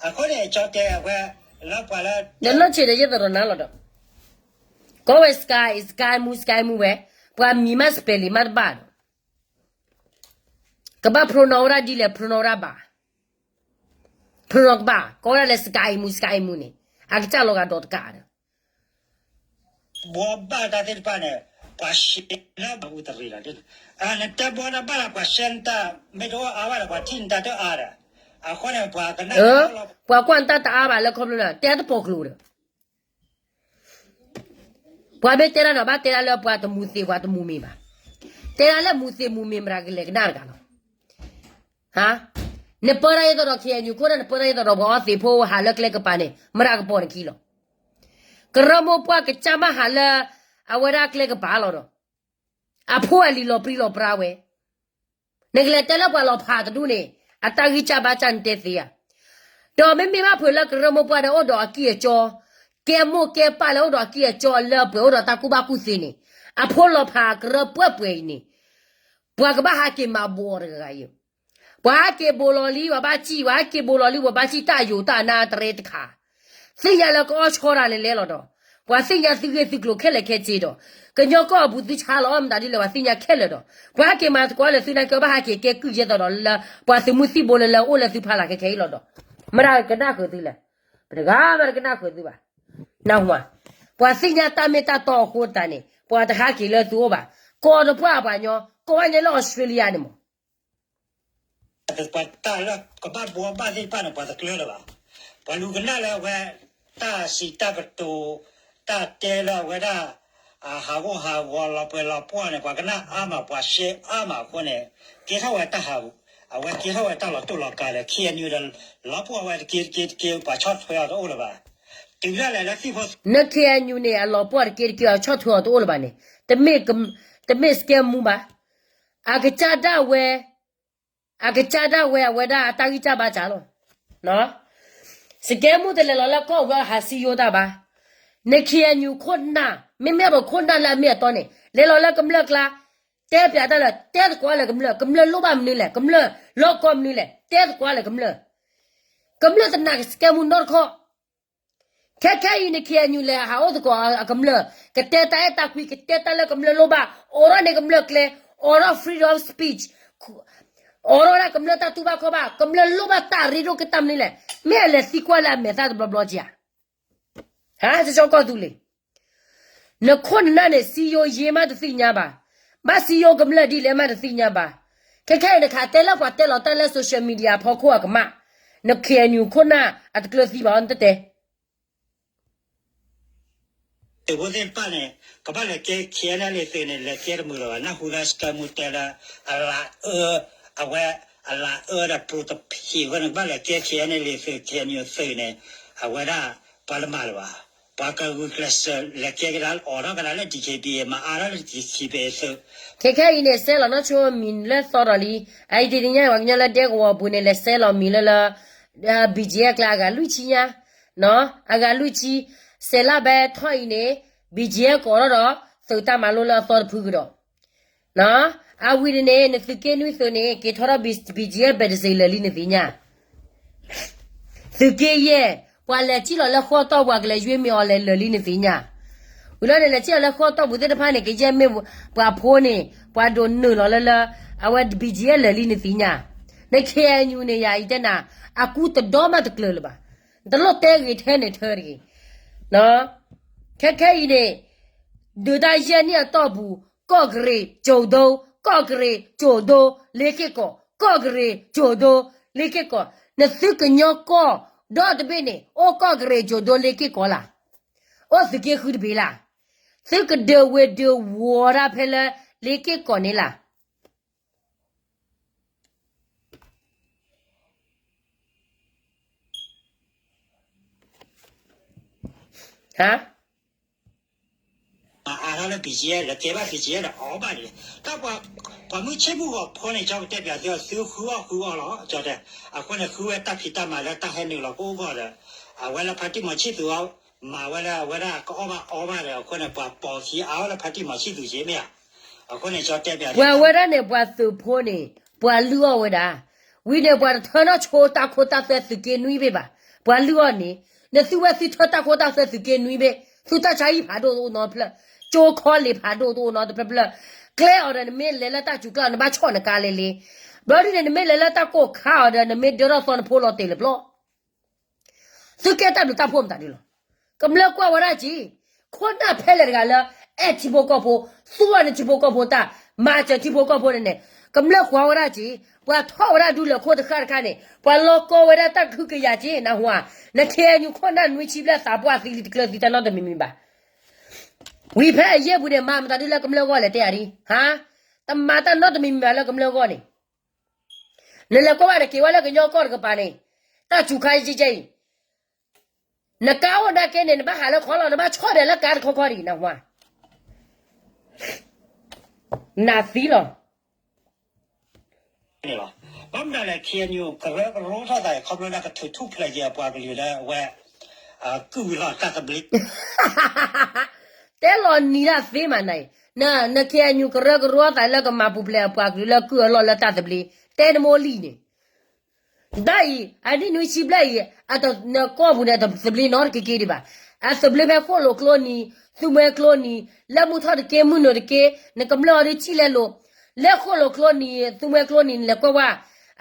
အဃိန့ၣ် ကၠီတဲအဝဲ လၢပှၤလၢ ဒီးနီၢ်ဆံးဒီးယဲသိးဒီးနၤလီၤဒီး ကိးဝဲ စကဲ စကဲမူ စကဲမူဝဲ, ပှၤမံၤမး spelling မးတဘၣ်ဒီး ကဘၣ် pronounce ဝဲဒၣ်ဒ်လဲၣ် pronounce ဝဲဒၣ်ဘၣ်, pronounce ကဘၣ် ကိးဝဲဒၣ်လၢ စကဲမူ စကဲမူန့ၣ် အကစၢ်လီၤဂာ်ဒီးတကးဒီး ဘှီဘၣ်တၢ်သ့ၣ်တဖၣ်န့ၣ် ပှၤရှဲလၢပှၤအူတရံးလီၤ. နတဲဘှီတၢ်ဘၣ်လၢပှၤရှဲနတၢ် မ့ၢ်တအိၣ်အါဘၣ်ဒီး ပှၤထံၣ်နတၢ်တအါဒီး အဃိန့ၣ် ပှၤကနၣ် ပှၤကွၢ်နတၢ်တအါဘၣ်လၢခီဖျိလၢ တဲတပိာ်ကျိၤဒီး ပှၤမ့ၢ်တဲတၢ်ဒီး ဘၣ်တဲတၢ်လၢပှၤတမူသ့ၣ်ပှၤတမူမ့ၢ်ဘၣ်. တဲတၢ်လၢမူသ့ၣ်မူမ့ၢ်မတၤကလဲၤကနၣ်တဂၤလီၤ. နပၢတၢ်အသိးဒီး ခ့ၣ်အဲၣ်ယူၣ်ခိၣ်နၢ် နပၢတၢ်အသိးဒီးပှၤအီသံးဖိဟးလၢကျဲကပၤန့ၣ် မတၤကပီၤနခံလီၤ. ကရၢမိၢ်ပှၢ်ကစၢ်မးဟးလၢ အဝဲဒၣ်ကျဲကပၤလီၤဒီး အဖိအလံၤလီၤပြံလီၤပြါဝဲ နကလဲၤတဲလၢပှၤလီၤဖးတဒူၣ်န့ၣ် အတၢ်ဂံၢ်စၢ်ဘါစၢ်နတဲသ့ဧါ. ဒီးမ့မ့ၢ်ဘၣ်ဖုးလၢကရၢမိၢ်ပှၢ်ဒီးအိၣ်ဒီးအကံၢ်အစီ, ကဲမိၢ်ကဲပၢ်လၢအိၣ်ဒီးအကံၢ်အစီလၢပှဲၤအိၣ်ဒီးတၢ်ကူၣ်ဘၣ်ကူၣ်သ့န့ၣ်, အဖိလီၤဖးကရၢပှဲၤပှဲၤအံၤန့ၣ်, ပှၤကဘၣ်ဟးက့ၤမၤဘိးအီၤတဂၤဂၤအံၤ ပှၤဟဲက့ၤဘိးလီၤလံ ပှၤဘၣ်စံၣ်, ပှၤဟဲက့ၤဘိးလီၤလံ ပှၤဘၣ်စံၣ်တၢ်ယိာ်တၢ်နါတရ့တခါ, သ့ၣ်ညါလၢကအီၣ်ဆီတၢ်လဲၤလဲၤလီၤဒီး, ပှၤသ့ၣ်ညါသုဂ့ၢ်သုကျိၤခဲလၢာ်ခဲဆ့ဒီး, ကညီကီၢ်အပူၤသုဆါလီၤအီၣ်မတၤဒ်လဲၣ် ပှၤသ့ၣ်ညါခဲလၢာ်ဒီး, ပှၤဟဲက့ၤမၤသကိးလၢသုနာ်က့ ဘၣ်ဟဲက့ၤကဲကုၢ်ယဲသိးဒီးလၢ ပှၤသုးမုၢ်သံၣ်ဘိလၢလၢအိၣ်လၢသုဖီလာ်ခဲခဲအံၤလီၤဒီး, မတၤကနၣ်ဃုာ်သုလဲၣ်, ပတဂၤမးတကနၣ်ဃုာ်သုဘၣ်. နၢ်ဟူဧါ. ပှၤသ့ၣ်ညါတၢ်မ့ၢ်တၢ်တီအဃိသတးန့ၣ် ပှၤတဟးက့ၤလၢသုအိၣ်ဘၣ်. ကိးတပှၢ်ပှၤညီ, ကိးဝဲန့ၣ်လၢအီစထြ့လယါန့ၣ်မး ပှၤတၢ်လၢကဘၣ်ဘှီဘၣ်သ့ၣ်တဖၣ်န့ၣ် ပှၤတကျၢၤလၢၤဘၣ်. ပှၤလူၤကနၣ်လၢအဝဲ တၢ်စံးတၢ်ကတိၤ တၢ်တဲလၢအဝဲဒၣ် အဟးဂီၤဟးဂီၤလီၤပှဲၤလီၤပှီၢ်န့ၣ် ပှၤကနၣ်အါမး ပှၤရှဲအါမးအဃိန့ၣ် ကဲထီၣ်ဝဲတၢ်ဟး, အဝဲကဲထီၣ်ဝဲတၢ်လီၤတိၢ်လီၤကၤဒီး ခ့ၣ်အဲၣ်ယူၣ်ဒီး လီၤပှီၢ်ဝဲတက့တက့တက့ ပှၤဆီၣ်ထွဲအီၤတအိၣ်လၢၤဘၣ်. တုၤဒၣ်လဲာ်လၢသံၣ်ဖိ နခ့ၣ်အဲၣ်ယူၣ်န့ၣ် အလီၤပှီၢ်တက့တက့ အဆီၣ်ထွဲအီၤတအိၣ်လၢၤဘၣ်န့ၣ် တမ့ၢ်စကဲမူဘၣ်. အကစၢ်ဒၣ်ဝဲ အကစၢ်ဒၣ်ဝဲအဝဲဒၣ်အတၢ်ဂံၢ်စၢ်ဘါစၢ်လီၤ. စကဲမူတလဲၤလီၤလၢကီၢ်ဝဲဟးစံယိတၢ်ဘၣ်. နခ့ၣ်အဲၣ်ယူၣ်ခိၣ်နၢ် မ့မ့ၢ်ပခိၣ်နၢ်လၢအမ့ၢ်အတီန့ၣ် လဲၤလီၤလၢကမျၢၢ်ကျါ တဲပျးတၢ်လၢ တဲသကိးလၢကမျၢၢ်, ကမျၢၢ်လိၣ်ဘၣ်မနုၤလဲၣ်, ကမျၢၢ်လီၢ်ကီၢ်မနုၤလဲၣ်, တဲသကိးလၢကမျၢၢ်. ကမျၢၢ်တနာ်က့ၤစကဲမူနီတခီ ခဲခဲအံၤန့ၣ် ခ့ၣ်အဲၣ်ယူၣ်လဲၤဟးအိၣ်သကိးအကမျၢၢ်, ကတဲတၢ်အဲၣ်တၢ်ကွံ, ကတဲတၢ်လၢကမျၢၢ်လိၣ်ဘၣ်, အိးထီၣ်န့ၢ်ကမျၢၢ်ကျဲ, အိးထီၣ် freedom of speech, အိးထီၣ်ဒၣ်ကမျၢၢ်တၢ်တူၢ်ဘၣ်ခီဘၣ်, ကမျၢၢ်လိၣ်ဘၣ်တၢ်ရ့ဒိၣ်ကတၢ်မနုၤလဲၣ်, မ့ၢ်အလဲၤသံကွၢ်လၢအမဲာ်သၣ်တဘျီဘျီက့ၤဧါ. ဟါ ကၠီကီၢ်သူလ့ၤ နခိၣ်နနၢ်န့ၣ် စံယိယ့မးတသ့ၣ်ညါဘၣ်, ဘၣ်စံယိကမျၢၢ်ဒ်လဲၣ်မးတသ့ၣ်ညါဘၣ်. ခဲခဲအံၤတခါ တဲလၢပှၤတဲလီၤတၢ်လၢ social media ဖီခိၣ်အကမၣ်, နခ့ၣ်အဲၣ်ယူၣ်ခိၣ်နၢ်အတကျၢၤသံဘၣ်အီၤ နတတဲ သုးဖိသ့ၣ်တဖၣ်န့ၣ် ကဘၣ်လဲၤကဲ ခ့ၣ်အဲၣ်ယူၣ် သုးန့ၣ် လဲၤကဲတမုာ်လၢၤဘၣ်. နၢ်ဟူလၢစကဲမူတဲလၢ အလၤအၢ, အဝဲ အလၤအၢဒီး ပူၤတဖံးဝဲန့ၣ် ကဘၣ်လဲၤကဲ ခ့ၣ်အဲၣ်ယူၣ် သုး ခ့ၣ်အဲၣ်ယူၣ် သုးန့ၣ် အဝဲဒၣ် ပှၤလၢမၤလၢၤဘၣ်. ပှၤကဂုာ်ကျဲးစၢးလဲၤကဲကဒါ အိးထီၣ်ကဒါလၢ DKBA မၤအါထီၣ်လၢ DKBA သုး ခဲခဲအံၤန့ၣ် စဲလီၤနီၢ်ဆိမံၤလၢသီဒီးလံ. အအံၤတသ့ၣ်ညါ ပှၤကညီလၢဒဲကဝီၤပူၤန့ၣ် လဲၤစဲလီၤမံၤလၢလၢ BGF ကျါအဂၤလွံၢ်ဆံညါ, အဂၤလွံၢ်ဆံ, စဲးလၢဘဲထီၣ်အံၤန့ၣ် BGF ကအိးထီၣ်ဒီး သုးတၢ်မၤလိလၢအသီတဖုကဒီး အဝံၤန့ၣ်န့ၣ် နသုးက့နွံသုးန့ၣ် က့ၤထီၣ်ထီၣ် BGF ဘဲးတစ့လၢာ်လံနသ့ၣ်ညါ. သုးက့ယဲၢ် ပှၤလဲၤစံၣ်လီၤလၢဃီတီၢ်ပူၤ ကလဲၤယွ့မ့ၢ်အီၤလဲၤလၢာ်လံနသ့ၣ်ညါ. ဝံၤလီၤန့ၣ် လဲၤစံၣ်လီၤလၢဃီတီၢ်ပူၤသ့ၣ်တဖၣ်န့ၣ် ကယဲၢ်မ့ၢ်ပှၤဖိန့ၣ် ပှၤဒိးနုာ်လီၤလၢလၢ အဝဲ BGF လၢာ်လံနသ့ၣ်ညါ. န ခ့ၣ်အဲၣ်ယူၣ် န့ၣ် ယၤအံၤတဲနၤ, အကူတဒီမးတကျၢၤလၢၤဘၣ်. တလိၣ်တဲဂ့ၤထဲန့ၣ်ထၢတဂ့ၤ. ခဲခဲအံၤန့ၣ်, ဒုးတၢ်ယဲၢ်နံၣ်အတီၢ်ပူၤ, ကီၢ်ကရ့ၣ်ကၠိၤဒိ, ကီၢ်ကရ့ၣ်ကၠိၤဒိ, လ့က့ၢ်ကီၢ်, ကီၢ်ကရ့ၣ်ကၠိၤဒိ, လ့က့ၢ်ကီၢ်, နသုကညီကီၢ်ဒီတဘ့ၣ်န့ၣ် အိၣ်ကီၢ်ကရ့ၣ်ကၠိၤဒိလ့က့ၢ်ကီၢ်လၢ်, အိၣ်သုးက့ဃုတဘ့ၣ်လၢ်, သုကဒုးဝ့ၤဒုးဝီၤတၢ်ဖဲလၢလ့က့ၢ်ကီၢ်န့ၣ်လၢ် ဟါ, အါထီၣ်လၢ ဘံၣ်ကၠံ ဒီးကဲဘၣ် ဘံၣ်ကၠံ ဒီးအီၣ်ဘၣ်န့ၣ်, တၢ်ပှၤမုၢ်ဆ့ၣ်မုၢ်ဂီၤဖိန့ၣ် ကၠီကတဲပၠးသု သုဃုအီၣ်ဃုအီလီၤ ကၠီတဲ, အဃိန့ၣ် ဃုဝဲတၢ်ဖံးတၢ်မၤလၢတၢ်ဟဲနုာ်လီၤကအိၣ်ဂီၢ်ဒီး, အဝဲလၢဖါတံၢ်မီၤဆံၣ်သူးအီၤ, မၤဝဲလၢအဝဲဒၣ်ကအီၣ်ဘၣ်အီဘၣ်ဒီး အဃိန့ၣ် ပှၤပိာ်ခံအါအီၣ်လၢဖါတံၢ်မီၤဆံၣ်သူးက့မ့ၢ်ဧါ, အဃိန့ၣ် ကၠီတဲပၠး ပှၤဝဲဒၣ်န့ၣ် ပှၤသုးဖိန့ၣ် ပှၤလုၢ်အီၣ်ဝဲဒၣ်, ဝံၤန့ၣ် ပှၤတထၢထီၣ်ဆိတၢ်ခိတၢ်သွဲသုးက့နွံဘ့ၣ်ဘၣ်, ပှၤလုၢ်အီၣ်န့ၣ်, နသုဝဲသုထၢတၢ်ခိတၢ်သွဲသုးက့နွံဘ့ၣ်, သုတၢ်ဆါဟံၣ်ဖးဒိၣ်တအိၣ်နီတဖျၢၣ်, ကၠိခီလ့ၤဖးဒိၣ်တအိၣ်နီတဖျၢၣ်ဖျၢၣ်, ကျဲအီၤဒီးနမ့ၢ်လဲၤလၢတၢ်စူၤကျါ နဘၣ်ဆီၣ်နကါလဲလဲ, ဘျီဒ်န့ၣ် နမ့ၢ်လဲၤလၢတၢ်ကိၢ်ခါအီၤဒီး နမ့ၢ်ဒၢထီၣ်သီနဖိလီၤတဲာ်လၢပျီ သုကဲတၢ်ဘျုးတၢ်ဖှိၣ်မတၤဒုလီၤ. ကမျၢၢ်ကွၢ်ဝဲဒၣ်က့ၤ, ခိၣ်နၢ်ဖဲလဲၣ်တဂၤလၢ အဲၣ်ထံဖိကီၢ်ဖိ, သူအီၤန့ၣ်ထံဖိကီၢ်ဖိတၢ်, မၤစၢၤထံဖိကီၢ်ဖိန့ၣ်န့ၣ်, ကမျၢၢ်ကွၢ်ဝဲဒၣ်က့ၤ, ပှၤထီၣ်ဝဲဒၣ်ဒူလၢာ်ခိၣ်တဃၣ်တခါန့ၣ် ပှၤလီၤကီဝဲဒၣ်တၢ်ကဟုကယာ်က့ၤ နၢ်ဟူဧါ, နခ့ၣ်အဲၣ်ယူၣ်ခိၣ်နၢ်နွံဆံဘျဲၣ်သးပှၢ်သံလံတကျၢၤသံတၢ်နီတမံၤမံၤဘၣ် ဝံၤဖဲအယဲၢ်ပူၤန့ၣ် မၤမတၤဒုလၢကမျၢၢ်ဂီၢ်လဲၣ်တဲယၤဒ်, ဟါ, တမၤတၢ်နီတမံၤမံၤဘၣ်လၢကမျၢၢ်ဂီၢ်န့ၣ်, နလဲၤကွၢ်ဘၣ်နက့ၤဝဲလၢကညီကီၢ်တကပၤန့ၣ်, တၢ်စူၤခါယကဲအံၤ, နကါအိၣ်ဒၣ်ကဲန့ၣ် နဘၣ်ဟးလၢခီလီၤ နဘၣ်ဆီၣ်ဒၢးလၢကါတခီခီဒံး နၢ်ဟူဧါ, နသံလီၤ န့ၣ်လီၤ. ဘၣ်မနုၤလဲၣ် ခ့ၣ်အဲၣ်ယူၣ် ကရၢကရိထီၣ်သးအံၤ ခီဖျိလၢကထုးထူၣ်ဖျဲးက့ၤအပှၤကလုာ်လၢအဝဲ ကုၢ်ဝံၤလီၤတၢ်သဘျ့ တဲလီၤနံၤဒၣ်သ့မးနၤအံၤ, နခ့ၣ်အဲၣ်ယူၣ်ကရၢကရိသးလၢကမၤပူၤဖျဲးအပှၤကလုာ်လၢကုၢ်အလီၢ်လၢတၢ်သဘျ့, တဲနမိၢ်လံၢ်န့ၣ် ဒ်အံၤ အနံၣ်နွံဆံဘျဲၣ်အံၤ နကီၢ်ပူၤန့ၣ် တသဘျ့နီတက့ၢ်ဒံးဘၣ်. အသဘျ့ဖဲဃိၣ်လိာ်ကျိနံၤ, သူမွဲကျိနံၤ, လၢမုၢ်ထီၣ်တက့ၢ် မုၢ်နုာ်တက့ၢ်, နကမျၢၢ်အီၤဒ်ထံၣ်လဲလိာ်, လၢဃိၣ်လိာ်ကျိနံၤ သူမွဲကျိနံၤ နလဲၤကွၢ်ဝဲ,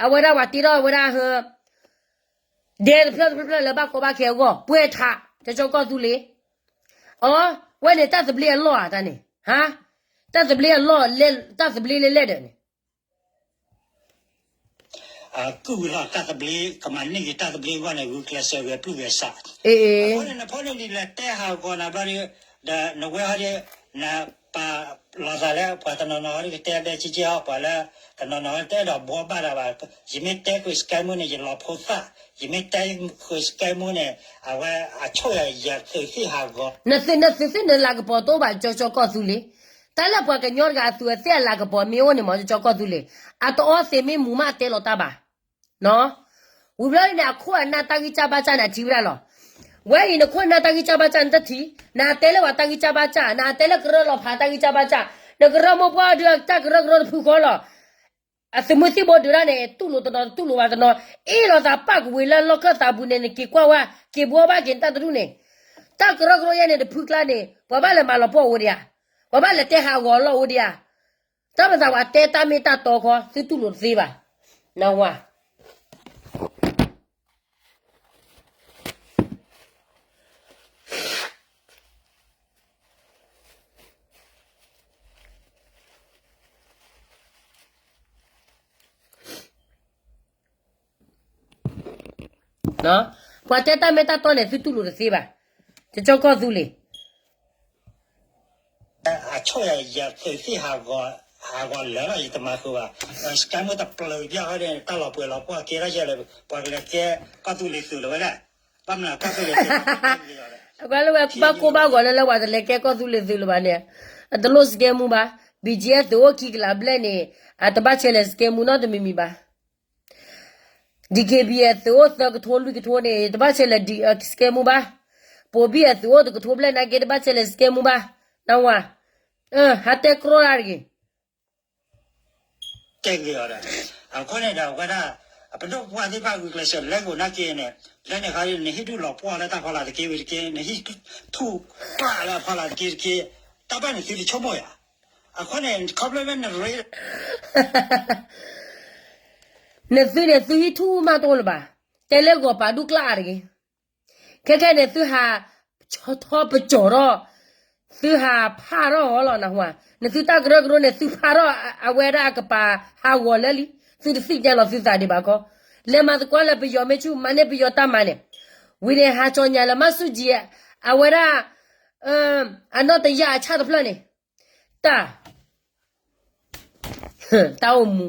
အဝဲဒၣ်ပှၤတ့ထီၣ်ဝဲဒၣ်ဟၢ ဒဲတဖျၢၣ်တဖျၢၣ်လၢဘၣ်ကီဘၣ်ခဲအဂီၢ် ပှဲၤထး ကၠီကၠီကီၢ်သူလ့ၤ, အဝဲန့ၣ်တၢ်သဘျ့အလီၢ်ဧါတၢ်န့ၣ်, ဟါ, တၢ်သဘျ့အလီၢ်, တၢ်သဘျ့လဲၣ်လဲၣ်ဒီးန့ၣ် ကုၢ်ဝံၤလီၤတၢ်သဘျ့ ကမၤန့ၢ်က့ၤတၢ်သဘျ့အဂီၢ်န့ၣ် ဂုာ်ကျဲးစၢးဂဲၤပျုၢ်ဂဲၤဆး, အဃိန့ၣ် နဖိန့ၣ်လံၤလဲၤတဲဟးဂီၤနၤဘျီဒီး, ဒီးနဝဲဟီဒီး, နပာ်လီၤသးလၢပှၤတနီၤနီၤဟီဒီးကတဲဘဲက့က့ဟီ ပှၤလၢတနီၤနီၤတဲဒီးဘှီဘၣ်တၢ်ဘၣ်, ယမ့ၢ်တဲဃုာ်စကဲမူန့ၣ် ယလီၤဖိသၣ်, ယမ့ၢ်တဲဃုာ်စကဲမူန့ၣ် အဝဲအဆိၣ်ယၤယသုးသ့ၣ်ဟးဂီၤ, နသုးသ့ၣ်နလၤကပီၤတအိၣ်ဘၣ် ကၠီကၠီကီၢ်သူလ့ၤ, တၢ်လၢပှၤကညီတဂၤအသုးအသ့ၣ်အလၤကပီၤမ့ၢ်အိၣ်န့ၣ်မ့ၢ် ကၠီကၠီကီၢ်သူလ့ၤ, အတအီသံးမ့ၢ်မူၤမးတဲလီၤတၢ်ဘၣ် ဝံၤဘျီန့ၣ် အခိၣ်အနၢ်တၢ်ဂံၢ်စၢ်ဘါစၢ်န့ၣ် အထံၣ်ဝဲဒၣ်လီၤ. ဝဲအံၤနခိၣ်နၢ်တၢ်ဂံၢ်စၢ်ဘါစၢ်နတထံၣ်, နတဲလၢပှၤတၢ်ဂံၢ်စၢ်ဘါစၢ်, နတဲလၢကရၢလီၤဖးတၢ်ဂံၢ်စၢ်ဘါစၢ်, နကရၢမိၢ်ပှၢ်ဒုးတၢ်ကရၢကရိတဖုဃီလီၤ. အသုးမုၢ်သံၣ်ဘိဒုးဒၣ်န့ၣ် တူၢ်လိာ်တနီၤတတူၢ်လိာ်ဘၣ်တနီၤ, အ့ၣ်လိာ်သးပာ်ကဝ့ၤလၢလီၢ်ခၢၣ်သးပူၤန့ၣ် နက့ၤကွၢ်ဝဲ, က့ၤဘှီဘၣ်က့ၤနတၢ်တဒူၣ်န့ၣ်, တၢ်ကရၢကရိယဲန့ၣ်တဖုကျါန့ၣ် ပှၤဘၣ်လဲၤမၤလီၤပှီၢ်ဝဲဒံးဧါ, ပှၤဘၣ်လဲၤတဲဟးဂီၤလီၤဝဲဒံးဧါ တၢ်မၤသးပှၤတဲတၢ်မ့ၢ်တၢ်တီခီ သုတူၢ်လိာ်တသ့ဘၣ်. နဝၤ ပှၤတဲတၢ်မ့ၢ်တၢ်တီန့ၣ် သုတူၢ်လိာ်တသ့ဘၣ်. ကၠီကၠီကီၢ်သူလ့ၤ အဆိၣ်ယၤယသုးသ့ၣ်ဟးဂီၤလၢာ်လီၤ ယတမၤဃုာ်ဘၣ်. စကဲမူတပျုာ်ဘၣ်ဟီဒီး တၢ်လီၤပှဲၤလီၤပှီၢ်ကဲထီၣ်ယဲလၢ ပှၤကလဲၤကဲကီၢ်သူလ့ၤသုးလီၤဝဲဒၣ်. ဘၣ်မနုၤကီၢ်သူလ့ၤသုး အကွၢ်လၢဝဲဘၣ်ကိၢ်ဘၣ်ဂီၤလၢလၢပှၤတလဲၤကဲကီၢ်သူလ့ၤသုးလၢၤဘၣ်န့ၣ်, အတလိၣ်စကဲမူဘၣ်. ဘံၣ်ကၠံ သုးအိၣ်ခံကလးဘျဲၣ်န့ၣ် အတဘၣ်ဆဲးလဲၤစကဲမူနီတမံၤမံၤဘၣ်. DKBA သုးအိၣ်သၢကထိလွံၢ်ကထိန့ၣ် တဘၣ်ဆဲးလဲၤစကဲမူဘၣ်. ပိာ်ဘံၣ်အသုးအိၣ်တကထိဘျဲၣ်နာ်က့ တဘၣ်ဆဲးလဲၤစကဲမူဘၣ်. နဝၤ, ဟးတဲကြီတၢ်တဂ့ၤ. တဲဂ့ၤအီၤဒီး အဃိန့ၣ်ဒီးဝဲဒၣ် ပဒိၣ်ပပှၢ်သ့ၣ်တဖၣ်ဂုာ်ကျဲးစၢးလဲၤဂီၤနာ်က့န့ၣ် လၢန့ၣ်ခါ နဟံၣ်ဒူၣ်လီၤပှီၢ်လၢတၢ်ဖီလာ်တက့ၢ်ဝံၤတက့ၢ် နဟံၣ်ထူၣ်ပှၢ်လၢအဖီလာ်တက့ၢ်တက့ၢ် တၢ်ဘၣ်န့ၣ်သုတဆိကမိၣ်ယၤ. အဃိန့ၣ် ခီဖျိလၢနရ့ နသုန့ၣ်သုဟံးထူၣ်မးတအိၣ်လၢၤဘၣ်, တဲလၢဂီၤပာ်ဒူၣ်ကျါအါတဂ့ၤ. ခဲခဲန့ၣ် သုဟးထီပကီၤထီၣ်, သုဟးဖးထီၣ်အီၤလီၤနဟူဧါ. နသုတၢ်ကရၢကရိန့ၣ် သုဖးထီၣ်အဝဲဒၣ်အကပၤဟးဂီၤလၢလံ, သုတသ့ၣ်ညါလီၤသုသးဒံးဘၣ်ခီ, လဲၤမၤသကိးလၢပယီၤမ့ၢ်ဆူၣ် မၤန့ၢ်ပယီၤတၢ်မၤန့ၣ်, ဝံၤန့ၣ်ဟးကၠီညါလၢမၤဆူၣ်ကံၤ အဝဲဒၣ် အနီၢ်တယၢ်အဆၣ်တဖျၢၣ်န့ၣ်, တၢ် တၢ်အိၣ်မူ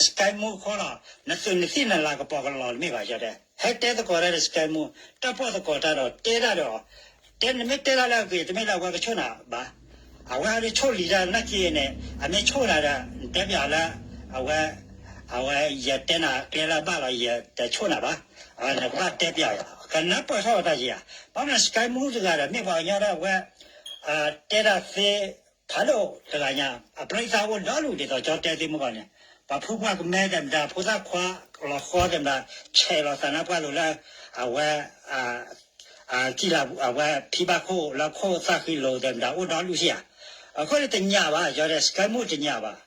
စကဲမူခိၣ်လီၤ, နသုးနသံၣ်နလၤကပီၤကလီၤတမ့ၢ်ဘၣ်ယီၤဒဲး, ဟဲတဲသကိးတၢ်ဒီးစကဲမူ, တၢ်ပီၢ်သကိးတၢ်ဒီးတဲတၢ်ဒီး, တဲနမ့ၢ်တဲတၢ်လၢအဂ့ၤ တမ့ၢ်လၢအဝဲကဆိၣ်နၤဘၣ်. အဝဲဟဲဒုးဆိၣ်လံၤတၢ်နာ်က့န့ၣ် အမ့ၢ်ဆိၣ်နၤဒီး နတဲပၠးလၢ အဝဲ အဝဲယတဲနၤကျဲလၢဘၣ်လီၤ ယတဆိၣ်နၤဘၣ်, နကဘၣ်တဲပၠးယၤ ကနၢ်ပၢၢ်ထီၣ်တၢ်ယၤ, ဘၣ်မနုၤစကဲမူတဂၤဒီး မ့ၢ်ပှၤကညီဒီးအဝဲ တဲဒၣ်သ့ ဖးဒိၣ်တဂၤညါ အပြံသးအိၣ်ဒီဒူၣ်ဒ်သိးကၠီတဲသ့မုၢ်ဂီၢ်န့ၣ်, ပှၤဖုပှၢ်ကမဲသ့ၣ်မတၤ ဖိသၣ်ခွါလီၤဃီသ့ၣ်မတၤ ဆဲးလီၤသးနါပှၢ်လိၤလၢ အဝဲ ကံၣ်လၤ အဝဲဖံဘၣ်ခိၣ်လၢခိၣ်သၣ်ဃံလိၤသ့ၣ်မတၤအိၣ်ဒီဒူၣ်ဆံးဧါ, အဃိန့ၣ်တညၣ်ဘၣ် ယီၤဒဲးစကဲမူတညၣ်ဘၣ်,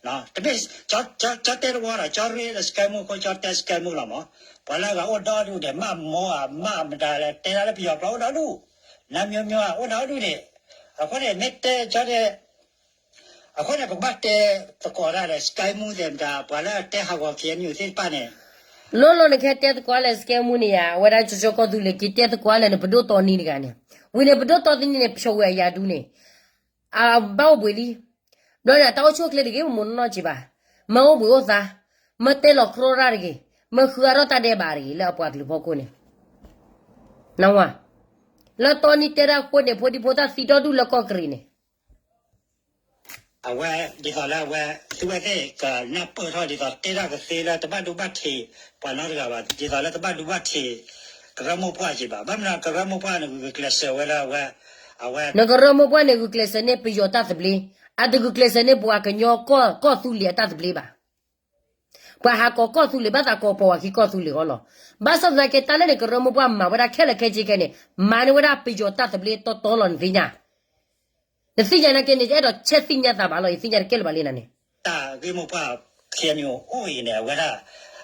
တမ့ၢ် ကၠီတဲတဝီဒီး ကၠီရ့ဒီးစကဲမူခိၣ် ကၠီတဲစကဲမူလီၤမး, ပှၤလၢအဂၤအိၣ်ဒီဒူၣ်ဒဲး မးမိၢ်ဧါ မးမတၤလဲၣ် တဲဒၣ်လၢပယီၤပျီအိၣ်ဒီဒူၣ်, နမျိုးမျိုးဧါ အိၣ်ဒီဒူၣ်န့ၣ်, အဃိန့ၣ် မ့ၢ်တဲကၠီတဲ အဃိန့ၣ် ပကဘၣ်တဲသကိးတၢ်ဒီး စကဲမူသ့ၣ်မတၤ ပှၤလၢအတဲဟးဂီၤ ခ့ၣ်အဲၣ်ယူၣ်သ့ၣ်တဖၣ်န့ၣ်, လိၤလိၤနကဟဲတဲသကိးလၢစကဲမူန့ၣ်ယါ အဝဲဒၣ်ကၠီကၠီကီၢ်သူလ့ၤက့ၤတဲသကိးလၢနပဒိၣ်တီနံၤတဂၤန့ၣ်, ဝံၤန့ၣ် ပဒိၣ်တီနံၤန့ၣ် ဖျိးဝဲအယၤဒူန့ၣ် အဘၣ်အိၣ်ဘှံးလံ, ဘျီန့ၣ် တၢ်အိၣ်ဆူၣ်အိၣ်ချ့တဂ့ၤ မ့ၢ်နီၢ်နီၢ်က့ၤဘၣ်, မ့ၢ်အိၣ်ဘှံးအိၣ်သါ, မ့ၢ်တဲလီၤကြီရၣ်တဂ့ၤ, မ့ၢ်ဃုအါထီၣ်တၢ်ဒဲးဘးတဂ့ၤ လၢအပှၤကလုာ်ဖီခိၣ်န့ၣ် နဝၤ, လၢတီနံၤတဲတၢ်ဃိန့ၣ် ဖိဒံဖိသၣ်သံဒီဒူၣ်လၢကီၢ်ကရံၣ်န့ၣ် အဝဲ ဒ်သိးလၢအဝဲ သုဝဲသ့ၣ်ကနၢ်ပၢၢ်ထီၣ်ဒ်သိးတဲတၢ်ကသ့လၢတဘၣ်ဒိဘၣ်ထံး ပှၤနီတဂၤဘၣ် ဒ်သိးလၢတဘၣ်ဒိဘၣ်ထံး ကရၢမိၢ်ပှၢ်က့ၤဘၣ် ဘၣ်မနုၤကရၢမိၢ်ပှၢ်န့ၣ် ဂုာ်ကျဲးစၢးဝဲလၢအဝဲ အဝဲ နကရၢမိၢ်ပှၢ်န့ၣ် ဂုာ်ကျဲးစၢးန့ၢ်ပယီၤတၢ်သဘျ့, အတဂုာ်ကျဲးစၢးန့ၢ်ပှၤကညီကီၢ်သူလ့ၤအတၢ်သဘျ့ဘၣ်. ပှၤဟးကိးကီၢ်သူလ့ၤ ဘၣ်သးကိးပှၤဝၤခံကီၢ်သူလ့ၤအီၤလီၤ. ဘၣ်ဆၣ်သနာ်က့ တၢ်လၢန့ၣ် ကရၢမိၢ်ပှၢ်မၤဝဲဒၣ်ခဲလၢာ်ခဲဆ့ခဲန့ၣ် မၤန့ၢ်ဝဲဒၣ်ပယီၤတၢ်သဘျ့တီတီလီၤ နသ့ၣ်ညါ နသ့ၣ်ညါနာ်က့န့ၣ် အဲၣ်ဒိးဆဲးသ့ၣ်ညါသးဘၣ်လီၤ ယသ့ၣ်ညါတကဲလၢၤဘၣ်လံနၤန့ၣ် တၢ်ဂ့ၢ်မိၢ်ပှၢ် ခ့ၣ်အဲၣ်ယူၣ်အိၣ်အံၤန့ၣ် အဝဲဒၣ်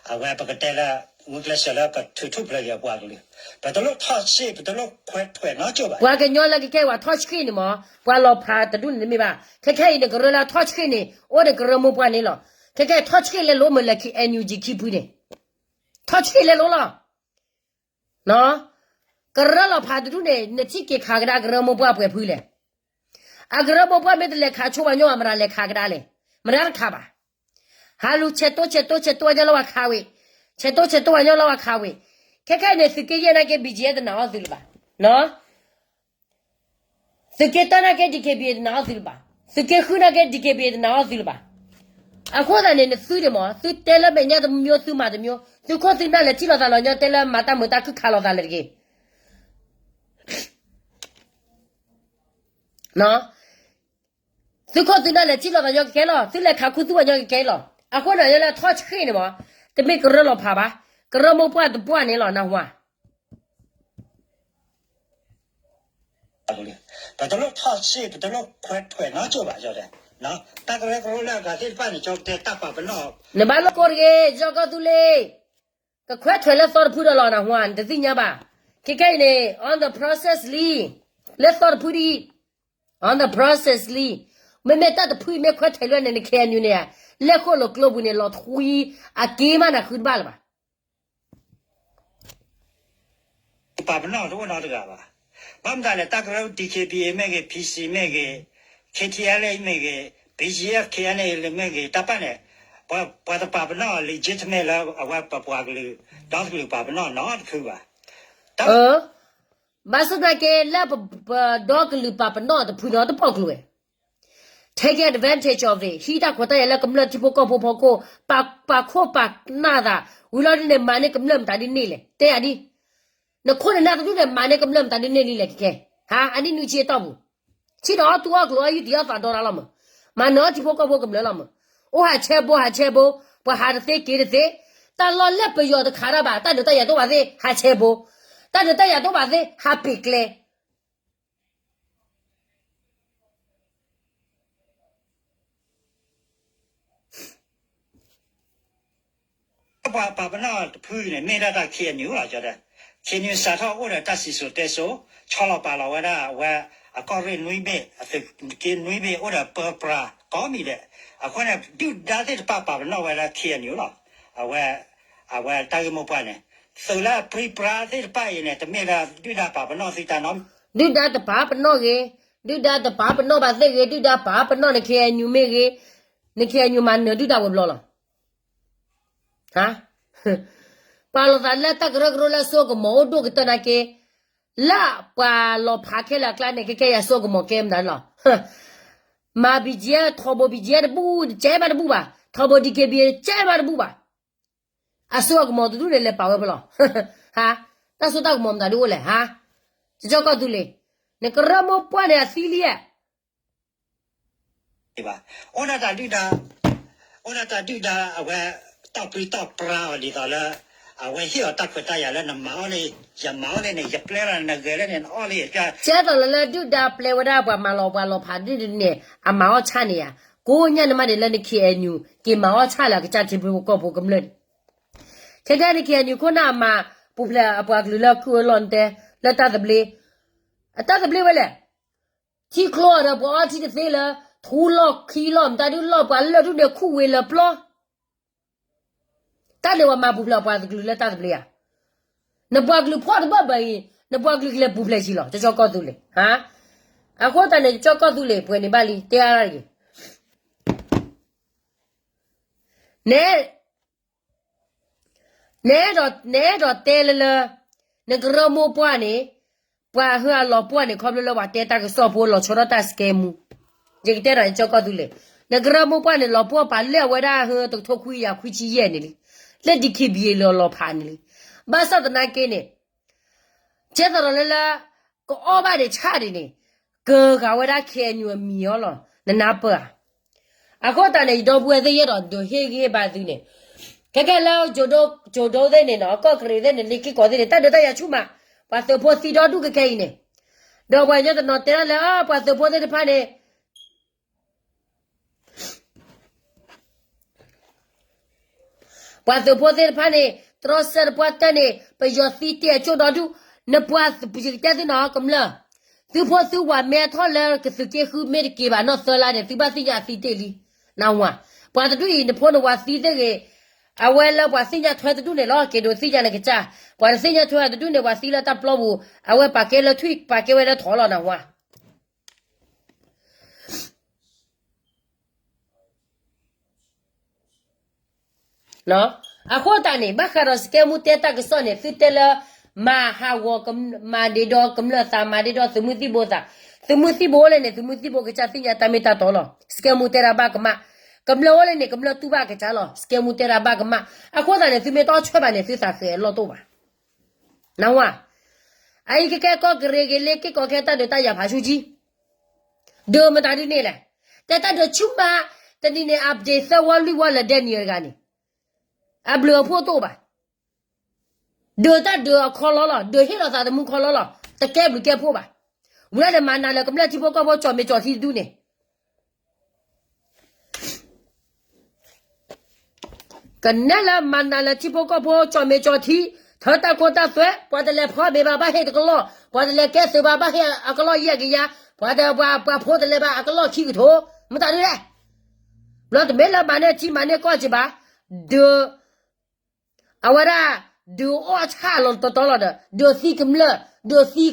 အဝဲပကတဲလၢ ဂုာ်ကျဲးစၢးလၢကထုးထူၣ်ဖျဲးက့ၤပှၤကလုာ် ပတလိၣ်ထီၣ်ဆံး ပတလိၣ်ခွဲးထွဲးနီကၠိၣ်ဘၣ်. ပှၤကညီလၢကကဲဝဲထီၣ်ဆံးန့ၣ်မး ပှၤလီၤဖးတဒူၣ်န့ၣ်တမ့ၢ်ဘၣ်. ခဲခဲအံၤန့ၣ် ကရၢလၢထီၣ်ဆံးန့ၣ် အိၣ်ဒီးကရၢမိၢ်ပှၢ်န့ၣ်လီၤ. ခဲခဲထီၣ်ဆံးလဲၤလိမ့ၢ်လဲၤခံ NUG ခံဖုန့ၣ် ထီၣ်ဆံးလဲၤလိလီၤ. ကရၢလီၤဖးတဒူၣ်န့ၣ် နထံၣ်က့ၤခးကဒါကရၢမိၢ်ပှၢ်ပှဲၤဖုလဲၣ်. အကရၢမိၢ်ပှၢ်မ့ၢ်တလဲၤခးဆိပှၤညီ အမတၤလဲၤခးကဒါလဲၣ်. မတၤတခးဘၣ်. ဟးလူၤဆဲးတိဆဲးတိဆဲးတိဝဲညီလၢဝၤခးဝံၤ, ဆဲးတိဆဲးတိဝဲညီလၢဝၤခးဝံၤ. ခဲခဲအံၤန့ၣ် သုးက့ယဲၢ်နာ်က့ BGF တနာ်အီၤသုလၢၤဘၣ်. သုးက့တၢ်နာ်က့ DKBA တနာ်အီၤသုလၢၤဘၣ်. သုးက့ဃုနာ်က့ DKBA တနာ်အီၤသုလၢၤဘၣ်. အဃိသတးန့ၣ် နသုန့ၣ်မး သုတဲလၢမဲာ်ညါတမံၤ သုမၤတမံၤ သုခိၣ်သုနၢ်လဲၤထံၣ်လိာ်သးလီၤညီ တဲလၢမၤတၢ်မုာ်တၢ်ခုၣ်ခးလိာ်သးလၢၤတဂ့ၤ. သုခိၣ်သုနၢ်လဲၤထံၣ်လိာ်သးညီကကဲလီၤ. သုလဲၤခးခူသူၣ်ဝဲညီကကဲလီၤ. အဃိန့ၣ် ယလၢထီၣ်ဆံးန့ၣ်မး တမ့ၢ်ကရၢလီၤဖးဘၣ်. ကရၢမိၢ်ပှၢ်တပှၢ်န့ၣ်လီၤ နၢ်ဟူဧါ. ပတလိၣ်ထီၣ်ဆံး ပတလိၣ်ခွဲးထွဲးနီကၠိၣ်ဘၣ် ယီၤဒဲး. တၢ်ကရၢကရိလၢအဂၤသ့ၣ်တဖၣ်န့ၣ် ကၠီတဲတၢ်ပာ်ပနီၣ် နဘၣ်လိၣ်ကိးတဂ့ၤ ကၠီကီၢ်သူလ့ၤ. ကခွဲးထွဲးလၢသီတဖုဒီးလီၤ နၢ်ဟူဧါ နတသ့ၣ်ညါဘၣ်. ခဲခဲအံၤန့ၣ် on the process လံ. လၢသီတဖုဒ်အံၤ on the process လံ. မ့မ့ၢ်တၢ်တဖုအံၤမ့ၢ်ခွဲးထွဲးလၢန့ၣ် န ခ့ၣ်အဲၣ်ယူၣ်န့ၣ် လဲၢ်ဃိၣ်လိာ်ကျိပူၤန့ၣ် လီၤထွံအက့မး နဃုတဘၣ်လၢၤဘၣ်. ပာ်ပနီၣ်တအိၣ်နီတဂၤဘၣ်. ဘၣ်မတၤလဲၣ် တၢ်ကရၢ DKBA မ့ၢ်ဂ့ၤ, PC မ့ၢ်ဂ့ၤ, KTLA မ့ၢ်ဂ့ၤ, BGF KNLA မ့ၢ်ဂ့ၤ တၢ်ပာ်န့ၣ် ပှၤတပာ်ပနီၣ် legitimate လၢအဝဲပပှၤကလုာ် ဒီကလုာ်ပာ်ပနီၣ်နီတဖုဘၣ်. ဘၣ်ဆၣ်သနာ်က့ လၢပဒီကလုာ်ပာ်ပနီၣ်တဖုနီတပီၢ်ကျိၤဝဲ take advantage of it ဟံးတၢ်ခွဲးတၢ်ယာ်လၢကမျၢၢ်ထံဖိကီၢ်ဖိဖီခိၣ် ပာ်ခိၣ်ပာ်နၢ်သး ဝံၤလီၤဒ်န့ၣ် မၤန့ၢ်ကမျၢၢ်မတၤဒ်န့ၣ်လဲၣ် တဲယၤဒ် နခိၣ်နနၢ်တဒူၣ်န့ၣ် မၤန့ၢ်ကမျၢၢ်မတၤဒ်န့ၣ်လံလဲၣ် ခဲခဲ ဟါ အနံၣ်နွံဆံအတီၢ်ပူၤ ဆံၣ်နီၤအီၣ်တူၢ်အီၣ်ကျိၤအီၣ်ယုၢ်တံၢ်အီၣ်သးဒီတၢ်လီၤမး မၤနၢၤအီၣ်ထံဖိကီၢ်ဖိကမျၢၢ်လီၤမး အိၣ်ဟးဆဲဘိ ဟးဆဲဘိ ပှၤဟးတသ့က့ၤတသ့ တၢ်လီၢ်လၢပယီၤတခးတၢ်ဘၣ် တၢ်ဒုးတၢ်ယၤတအိၣ်ဘၣ်သ့ ဟးဆဲဘိ တၢ်ဒုးတၢ်ယၤတအိၣ်ဘၣ်သ့ ဟးပ့ၤကျဲ အ ပှၤပာ်ပနီၣ်တဖုန့ၣ် မ့ၢ်ဒၣ်တၢ် K N U လီၤ. ကၠီတဲ K N U စးထီၣ်အိၣ်ဒီးတၢ်စံၣ်စိၤတဲစိၤ ဆီလီၤပာ်လီၤဝဲဒၣ်အဝဲ အကီၢ်ရ့ၣ်နွံဘ့ၣ် အသုးက့နွံဘ့ၣ် အိၣ်ဒီးပၢပြးကိးမံၤဒဲး. အဃိန့ၣ် ဒုၣ်ဒါသ့ၣ်တဖၣ်ပာ်ပနီၣ်ဝဲဒၣ် K N U လီၤ. အဝဲ အဝဲတၢ်ဂ့ၢ်မိၢ်ပှၢ်န့ၣ် သုးလၢပြံပြါသ့ၣ်တဖၣ်အံၤန့ၣ် တမ့ၢ်လၢဒုၣ်ဒါပာ်ပနီၣ်သုတၢ်နီတမံၤ. ဒုၣ်ဒါတပာ်ပနီၣ်ဂ့ၤ, ဒုၣ်ဒါတပာ်ပနီၣ်ဘၣ်သ့ၣ်ဂ့ၤ, ဒုၣ်ဒါပာ်ပနီၣ်န K N U မ့ၢ်ဂ့ၤ, န K N U မၤနၢၤဒုၣ်ဒါဝဲၤဘျီလီၤ. ဟါ, ပာ်လီၤသးလၢတၢ်ကရၢကရိလၢစိကမီၤအိၣ်ဒိၣ်ကတၢၢ်နာ်က့, လၢပှၤလီၤဖးခဲလၢာ်အကျါန့ၣ် ကဲကဲယၤစိကမီၤကဲမတၤလီၤ. မၤ B G F ထီဘိ B G F တဘူၣ် တကဲမးတဘူၣ်ဘၣ်, ထီဘိ D K B A တကဲမးတဘူၣ်ဘၣ်. အစိအကမီၤတဒူၣ်န့ၣ် လဲၤပာ်ဝဲဖဲလဲၣ်. ဟါ, တၢ်စိတၢ်ကမီၤမတၤဒုအိၣ်လဲၣ် ဟါ, ကၠီကီၢ်သူလ့ၤ, နကရၢမိၢ်ပှၢ်န့ၣ်အသံလံဧါ ဘၣ်, အိၣ်ဒၣ်တၢ်ဒုၣ်ဒါ, အိၣ်ဒၣ်တၢ်ဒုၣ်ဒါအဝဲ တီၢ်ပြံတီၢ်ပြါအီၤဒ်သိးလၢ အဝဲဟ့ၣ်အီၤတၢ်ခွဲးတၢ်ယာ်လၢနမၤအီၣ်လၢ ယမၤအီၣ်လၢန့ၣ် ယပျဲလီၤနဂဲၤလၢန့ၣ် နအီၣ်လၢယပျဲ, ကဲသိးလၢလၢဒုၣ်ဒါပျဲဝဲဒၣ်ပှၤမၤလီၤပှၤလီၤဖးဒ်န့ၣ် အမၤအီၣ်ဆၣ်န့ၣ်ဧါ, ကိးညၣ်နမါန့ၣ်လၢန K N U က့ၤမၤအီၣ်ဆၣ်လၢအကစၢ်ထံဖိကီၢ်ဖိကမျၢၢ်န့ၣ် ခဲကဲန့ၣ် K N U ခိၣ်နၢ်အမၤ ပူၤဖျဲးအပှၤကလုာ်လၢကုၢ်အလီၢ်နတဲ လၢတၢ်သဘျ့, အတၢ်သဘျ့ဝဲလဲၣ်, ထံချီအီၤဒီးပှၤအီထံတသ့လၢ ထူလီၢ်ခံလီၢ် မတၤဒုလီၢ်ပှၤလၢၢ်ဒုန့ၣ်ခူၣ်ဝ့ၤလၢပျီ, တၢ်န့ၣ်ဝဲမၤပူၤဖျဲးအပှၤကလုာ်လၢတၢ်သဘျ့ဧါ, နပှၤကလုာ်ဖီၣ်တဘၣ်ဘၣ်အံၤ နပှၤကလုာ်ကလဲၤပူၤဖျဲးဆံးလီၤ ကၠီကီၢ်သူလ့ၤ, ဟါ, အဃိသတးန့ၣ် ကၠီကီၢ်သူလ့ၤ ပှဲၤန့ၣ်ဘၣ်လံ တဲအါရၣ်တဂ့ၤ နဲ နအဲၣ်ဒိး နအဲၣ်ဒိးတဲလၢလၢ နကရၢမိၢ်ပှၢ်န့ၣ် ပှၤဟၢအလီၤပှီၢ်န့ၣ် ခီဖျိလၢပှၤတဲတၢ်ကစီၣ်ဖိလီၤဆီဒၣ်တၢ်စကဲမူ, ယကတဲဒီးကၠီကီၢ်သူလ့ၤ, နကရၢမိၢ်ပှၢ်န့ၣ် လီၤပှီၢ်ပာ်လၢအဝဲဒၣ်ဟၢတကထိခွံကယၤခွံဆံယဲၢ်န့ၣ်လံ, လၢ D K B A လၢအလီၤဖးန့ၣ်လံ, ဘၣ်ဆၣ်သနာ်က့န့ၣ် ကဲသိးဒီးလၢလၢ ကအီၣ်ဘၣ်ဒံးဆၣ်ဒံးန့ၣ် ကဂၤဝဲဒၣ် K N U အမံၤအီၤလီၤ နနၢ်ပၢၢ်ဧါ. အဃိသတးန့ၣ် ယဒီပုၢ်ဝဲၢ်သ့ၣ် ယအဲၣ်ဒိးဒုးဟ့ၣ်ဂံၢ်ဟ့ၣ်ဘါသုန့ၣ်, ခဲကဲလၢ ကၠိၤဒိသ့ၣ်န့ၣ်နီၤ ကီၢ်ကရ့ၣ်သ့ၣ်န့ၣ် လ့ၤက့ၢ်ကီၢ်သ့ၣ်န့ၣ် တၢ်ဒုးတၢ်ယၤဆူၣ်မး, ပှၤသုးဖိသံဒီဒူၣ်ကခဲအံၤန့ၣ်, ဒီးပှၤကညီတနီၤတဲဒၣ်လၢ ပှၤသုးဖိသ့ၣ်တဖၣ်န့ၣ် ပှၤသုးဖိသ့ၣ်တဖၣ်န့ၣ် တြီဆၢတပှၢ်တၢၢ်န့ၣ် ပယီၤသံတ့ၢ်အကၠိၣ်ဒီဒူၣ်, နပှၤ ယကတဲသုနီၤ ကမျၢၢ်, သုဖိသုဝၤမ့ၢ်ထီၣ်လၢကသုးက့ဃုမ့ၢ်တက့ၤဘၣ်နီၢ်သၢလါန့ၣ် သုဘၣ်သ့ၣ်ညါအသံတ့ၢ်လံ, နဝၤ, ပှၤတဒူၣ်အံၤ နဖိနဝၤသံသ့ၣ်ဂ့ၤ, အဝဲလၢပှၤသ့ၣ်ညါထွဲတဒူၣ်န့ၣ်လီၤ က့ၤဒိးသ့ၣ်ညါနကစၢ်, ပှၤတသ့ၣ်ညါထွဲတဒူၣ်န့ၣ် ပှၤသံလၢတၢ်ပျီပူၤ, အဝဲပာ်ကဲလၢထွံၣ် ပာ်ကဲဝဲလၢထိးလီၤ နဝၤ အဃိသတးန့ၣ် ဘၣ်ဃးဒီးစကဲမူတဲတၢ်ကစီၣ်န့ၣ် သုတဲလၢ မၤဟးဂီၤ မၤဒ့ဒီကမျၢၢ်သး မၤဒ့ဒီသုးမုၢ်သံၣ်ဘိသး, သုးမုၢ်သံၣ်ဘိအိၣ်လဲၣ်န့ၣ် သုးမုၢ်သံၣ်ဘိကစၢ်သ့ၣ်ညါတၢ်မ့ၢ်တၢ်တီလီၤ. စကဲမူတဲဒၣ်ဘၣ်ကမၣ်, ကမျၢၢ်အိၣ်လဲၣ်န့ၣ် ကမျၢၢ်တူၢ်ဘၣ်ကစၢ်လီၤ. စကဲမူတဲဒၣ်ဘၣ်ကမၣ်, အဃိသတးန့ၣ် သုမ့ၢ်တအီၣ်ဆွဲဘၣ်န့ၣ် သုသးဃဲၤအလီၢ်တအိၣ်ဘၣ်. နဝၤ, အအံၤကကဲကီၢ်ကရ့ၣ်က့ၤလ့က့ၢ်ကီၢ်ခဲတၢ်ဒုးတၢ်ယၤဖးဆူၣ်ကံ ဒုးမတၤဒုးန့ၣ်လဲၣ်, တဲတၢ်ဒုးဆူၣ်မး, တနံၤန့ၣ် update သၢဝီလွံၢ်ဝီလၢဒဲနံၤတဂၤန့ၣ်, အဘျုးအဖှိၣ်တအိၣ်ဘၣ်. ဒုးတၢ်ဒုးအခီလီလီၤ, ဒုးဟ့ၣ်လီၤသးသမူခီလီလီၤ, တကဲဘျုးကဲဖှိၣ်ဘၣ်. ဝံၤလၢန့ၣ် မၤနၤလၢကမျၢၢ်ထံဖိကီၢ်ဖိကၠီၣ်မဲာ်ကၠီၣ်ထံတဒူၣ်န့ၣ် ကနဲလၢမၤနၤလၢထံဖိကီၢ်ဖိကၠီၣ်မဲာ်ကၠီၣ်ထံ, ထၢတၢ်ခိတၢ်သွဲ, ပှၤတလဲၤဖီဘ့ၣ်ဘၣ်ဘၣ်ဟ့ၣ်တကလီၢ်, ပှၤတလဲၤကဲသုးဘၣ်ဘၣ်ဟ့ၣ်အကလီၢ်ယဲၢ်ကယၤ, ပှၤတပှၤပှၤဖိတလဲၤဘၣ်အကလီၢ်ခံကထိ, မတၤဒုးလဲၣ်. ဘျီတမ့ၢ်လၢမၤန့ၢ်ထံမၤန့ၢ်ကီၢ်က့ၤဘၣ်, ဒုး အဝဲဒၣ် ဒုးအီၣ်ဆၣ်လီၤတီတီလီၤဒီး ဒုးသံကမျၢၢ်, ဒုးသံ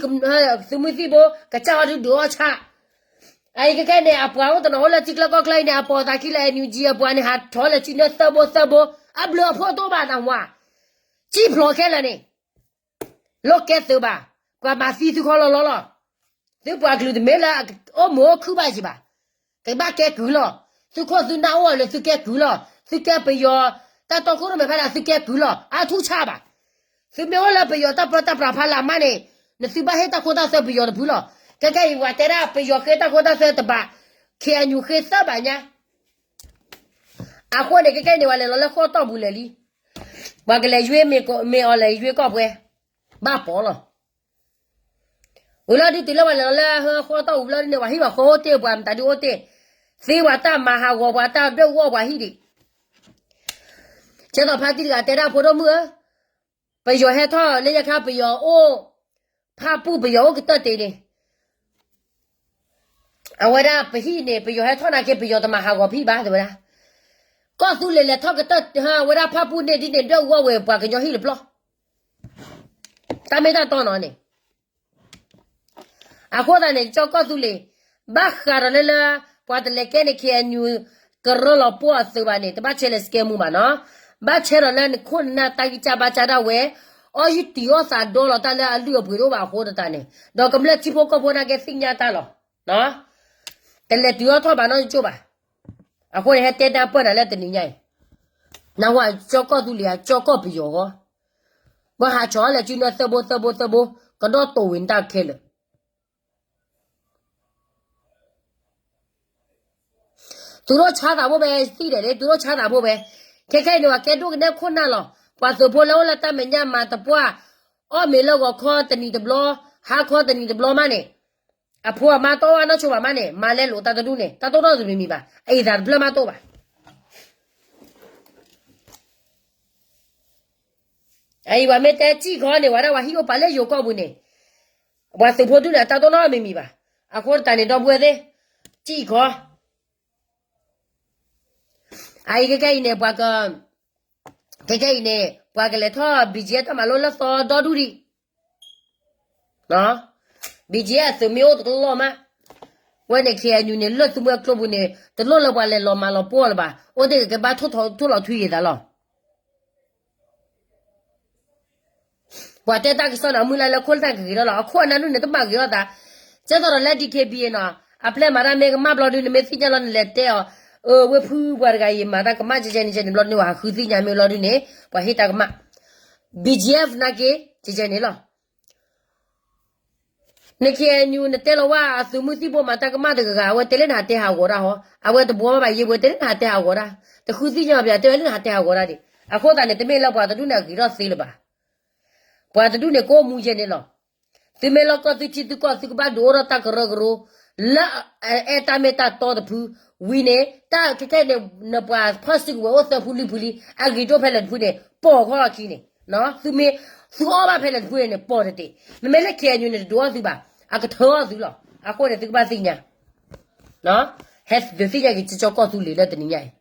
သုးမုၢ်သံၣ်ဘိ ကစၢ်အီၤဒုးဒုးအီၣ်ဆၣ်. အအံၤကကဲန့ၣ် အပှၤအိၣ်တနီၤအိၣ်လၢထံချၢကီၢ်ချၢအံၤန့ၣ် အပိာ်သးခံလၢ NUG အပှၤန့ၣ် ဟးထီၣ်လၢထံန့ၢ်သၢဘိသၢဘိ, အဘျုးအဖှိၣ်တအိၣ်ဘၣ်နဝၤ, စံၣ်ဖျိးခဲလၢာ်န့ၣ် လိၣ်ကဲသုးဘၣ်, ပှၤမၤသံသုခီလီလီလီၤ. သုပှၤကလုာ်တမ့ၢ်လၢ အိၣ်မုာ်အိၣ်ခုၣ်ဘၣ်က့ၤဘၣ်, ကဘၣ်ကဲကုၢ်လီၤ. သုခိၣ်သုနၢ်အိၣ်လၢသုကဲကုၢ်လီၤ. သုကဲပယီၤ တၢ်တီခိၣ်ရိၣ်မဲာ်ဖဲဒၣ်သုကဲကုၢ်လီၤ. အါထူၣ်ဆၣ်ဘၣ်. သုမ့ၢ်အိၣ်လၢပယီၤတၢ်ပၢတၢ်ပြးဖးလၢ်မးန့ၣ် နသုဘၣ်ဟ့ၣ်တၢ်ခိတၢ်သွဲပယီၤတဖုလီၤ. ခဲကဲအံၤ ပှၤတဲဒၣ်ပယီၤဃ့တၢ်ခိတၢ်သွဲတဘၣ်, KNU ဃ့သၢဘၣ်ညါ အဃိန့ၣ် ကဲကဲန့ၣ် ပှၤလဲၤလီၤလၢဃီတီၢ်ပူၤလဲၣ်လံ. ပှၤကလဲၤယွ့မ့ၢ်အီၤလဲၤယွ့ကီၢ်ပှဲၤ, ဘၣ်ပိာ်လီၤ. ဝံၤလီၤဒုးတုၤလၢပှၤလဲၤလီၤလၢဃီတီၢ်ပူၤလီၤဒုးန့ၣ် ပှၤဟံၣ်ပှၤဃီအိၣ်တ့ၢ် ပှၤမတၤဒုးအိၣ်တ့ၢ်, သ့ပှၤတၢ်မၤဟးဂီၤ ပှၤတၢ်ဒွဲၣ်ဝီပှၤဟံၣ်ဒံး. ကဲသိးဖါတံၢ်တဂၤတဲဒၣ်ဖိဒိၣ်မုၣ်ဧၢ, ပယီၤဟဲထီၣ်လၢညါခါ ပယီၤအိၣ်ဖၣ်ပူၣ် ပယီၤအိၣ်ကတၢၢ်တ့ၢ်န့ၣ်, အဝဲဒၣ်ပဟံၣ်န့ၣ် ပယီၤဟဲထီၣ်နာ်က့ ပယီၤတမၤဟးဂီၤဖံၣ်ဘၣ် တဲဝဲဒၣ်. ကီၢ်သူလ့ၤလဲၤထီၣ်ကတၢၢ် အဝဲဒၣ်ဖၣ်ပူၣ်န့ၣ်ဒ်န့ၣ် ဒွဲၣ်အူအီၣ်ဝဲ ပှၤကညီဟံၣ်တဖျၢၣ် တၢ်မ့ၢ်တၢ်တီနီၤန့ၣ် အဃိသတးန့ၣ် ကၠီကီၢ်သူလ့ၤ ဘၣ်ဃးဒီးလၢလၢ ပှၤတလဲၤကဲန့ၣ် ခ့ၣ်အဲၣ်ယူၣ် ကရၢလီၤပှီၢ်အသုးဘၣ်န့ၣ် တဘၣ်ဆဲးလဲၤစကဲမူဘၣ်နီၤ. ဘၣ်ဆဲးဒီးလၢနခိၣ်နနၢ်တၢ်ဂံၢ်စၢ်ဘါစၢ်ဒၣ်ဝဲ, အီၣ်ယုၢ်တံၢ်အီၣ်သးဒီလီၤတၢ်လၢအလုၢ်အပှ့ၤတအိၣ်ဘၣ်အဃိသတးန့ၣ် ဒီးကမျၢၢ်ထံဖိကီၢ်ဖိနာ်က့သ့ၣ်ညါတၢ်လီၤ. တလဲၤတုၤအီၣ်ထီၣ်ဘၣ်နီတကၠိၢ်ဘၣ်. အဃိန့ၣ် ဟဲတဲတၢ်ပၢၢ်နၤလၢတနံၤညါအံၤ, နၢ်ဟူကၠီကီၢ်သူလ့ၤ ကၠီကီၢ်ပယီၤဂီၢ်, ပှၤဟးဆီၣ်အီၣ်လဲၤစုနၢသၢဘိသၢဘိသၢဘိ, ကဒီၣ်တိာ်ဝံၤနတၢ်ခဲလၢာ် သုးရိၣ်ဆါသးဖိဖဲသံၣ်ဒဲးန့ၣ် သုးရိၣ်ဆါသးဖိဖဲ, ခဲခဲအံၤန့ၣ် ပှၤကဲဒိၣ်ကနဲခိၣ်နၢ်လီၤ. ပှၤသုးဖိလၢအိၣ်လၢတၢ်မဲာ်ညါမၤသပှၢ်, အီၣ်မ့ၤလၢဂီၤခီတနံၤတဘျီ, ဟါခီတနံၤတဘျီမးန့ၣ်, အဖိအမါတအိၣ်ဘၣ်နီၢ်ဆိဘၣ်မးန့ၣ် မၤလဲလိာ်တၢ်တဒူၣ်န့ၣ် တၢ်တအိၣ်နီတမံၤမံၤဘၣ်. အအံၤသးတဖျၢၣ်မးတအိၣ်ဘၣ်. အအံၤပှၤမ့ၢ်တဲစံၣ်ခီန့ၣ် ဝဲဒၣ်ပှၤဟံၣ်အိၣ်ပာ်လၢယိၤကီၢ်ပူၤန့ၣ်, ပှၤသုးဖိဒူၣ်န့ၣ် အတၢ်တအိၣ်နီတမံၤမံၤဘၣ်. အဃိသတးန့ၣ် ဒီပုၢ်ဝဲၢ်သ့ၣ်, စံၣ်ခီ အအံၤခဲခဲအံၤန့ၣ် ပှၤက, ခဲခဲအံၤန့ၣ် ပှၤကလဲၤထီၣ် ဘံၣ်ကၠံ တၢ်မၤလိလၢသီဒီဒူၣ်ဒံး, ဘံၣ်ကၠံ အသုးမ့ၢ်အိၣ်တကလီၢ်မး, ဝဲန့ၣ် ခ့ၣ်အဲၣ်ယူၣ် န့ၣ် လၢသုးမွဲကျိပူၤန့ၣ် တလိၣ်လၢပှၤလဲၤလီၤမၤလီၤပှီၢ်လၢၤဘၣ်, အိၣ်တ့ၢ်ကကဲဘၣ်ထိၣ်လီၤထွံယံၤသးလီၤ. ပှၤတဲတၢ်ကစီၣ်န့ၣ် အမုၢ်လၢ်လၢခိၣ်နၢ်ကဂ့ၤထီၣ်လီၤ, အခိၣ်အနၢ်ဒူၣ်န့ၣ် တဘၣ်ဂ့ၤထီၣ်သး. ကဲသိးဒီးလၢ ဒီက့ဘံၣ် နီၤ, အပျဲၢ်မၤတၢ်မ့ၢ်ကမၣ်ဘျီဒုး နမ့ၢ်သ့ၣ်ညါလီၤ နလဲၤတဲအီၤ, အၢ ဝ့ၢ်ဖုပှၤတဂၤအံၤ မၤတၢ်ကမၣ်ကဲကဲန့ၣ် ကဲန့ၣ်ဘျီ နဝၤဟးဃုသ့ၣ်ညါမ့ၢ်ဘျီဒုးန့ၣ် ပှၤဟ့ၣ်တၢ်ကမၣ်, B G F နာ်က့ ကဲကဲန့ၣ်လီၤ. န ခ့ၣ်အဲၣ်ယူၣ် နတဲလီၤဝဲ အသုးမုၢ်သံၣ်ဘိမၤတၢ်ကမၣ်တဂၤဂၤ အဝဲတဲလၢနဟးတဲဟးဂီၤတၢ်ဟီ, အဝဲတဘှီဘၣ်ယဲၢ်ဘှီ တဲလၢနဟးတဲဟးဂီၤတၢ်, တဃုသ့ၣ်ညါဘၣ် တဲဝဲလၢနဟးတဲဟးဂီၤတၢ်ဒံး. အဃိသတးန့ၣ် တမ့ၢ်လၢပှၤတဒူၣ်န့ၣ် အဂ့ၤထီၣ်သ့လၢၤဘၣ်. ပှၤတဒူၣ်န့ၣ် ကအိၣ်မူယဲၢ်န့ၣ်လီၤ. သုမ့ၢ်လီၢ်ကီၢ်သုထံသုကီၢ် သုကဘၣ်ဒုးအိၣ်ထီၣ်တၢ်ကရၢကရိ လၢအအဲၣ်တၢ်မ့ၢ်တၢ်တီတဖု, ဝံၤန့ၣ် တၢ်ခဲခဲန့ၣ် နပှၤဖီၣ်စုကဝဲၤအိၣ်သၢဖုလွံၢ်ဖုလံ, အဂ့ၤဒိၣ်ဖဲလဲၣ်တဖုန့ၣ် ပိာ်ခီလီၤခံန့ၣ်, သုမ့ၢ်, သုအီၣ်ဘၣ်ဖဲလဲၣ်တဖုန့ၣ် ပိာ်တတ့ၢ်. မ့မ့ၢ်လၢ ခ့ၣ်အဲၣ်ယူၣ် န့ၣ် တဒုးအီၣ်သုဘၣ်, အကထၢအီၣ်သုလီၤ. အဃိန့ၣ် သုကဘၣ်သ့ၣ်ညါ ဟဲဒုးသ့ၣ်ညါက့ၤ ကၠီကီၢ်သူလ့ၤလၢတနံၤညါအံၤ.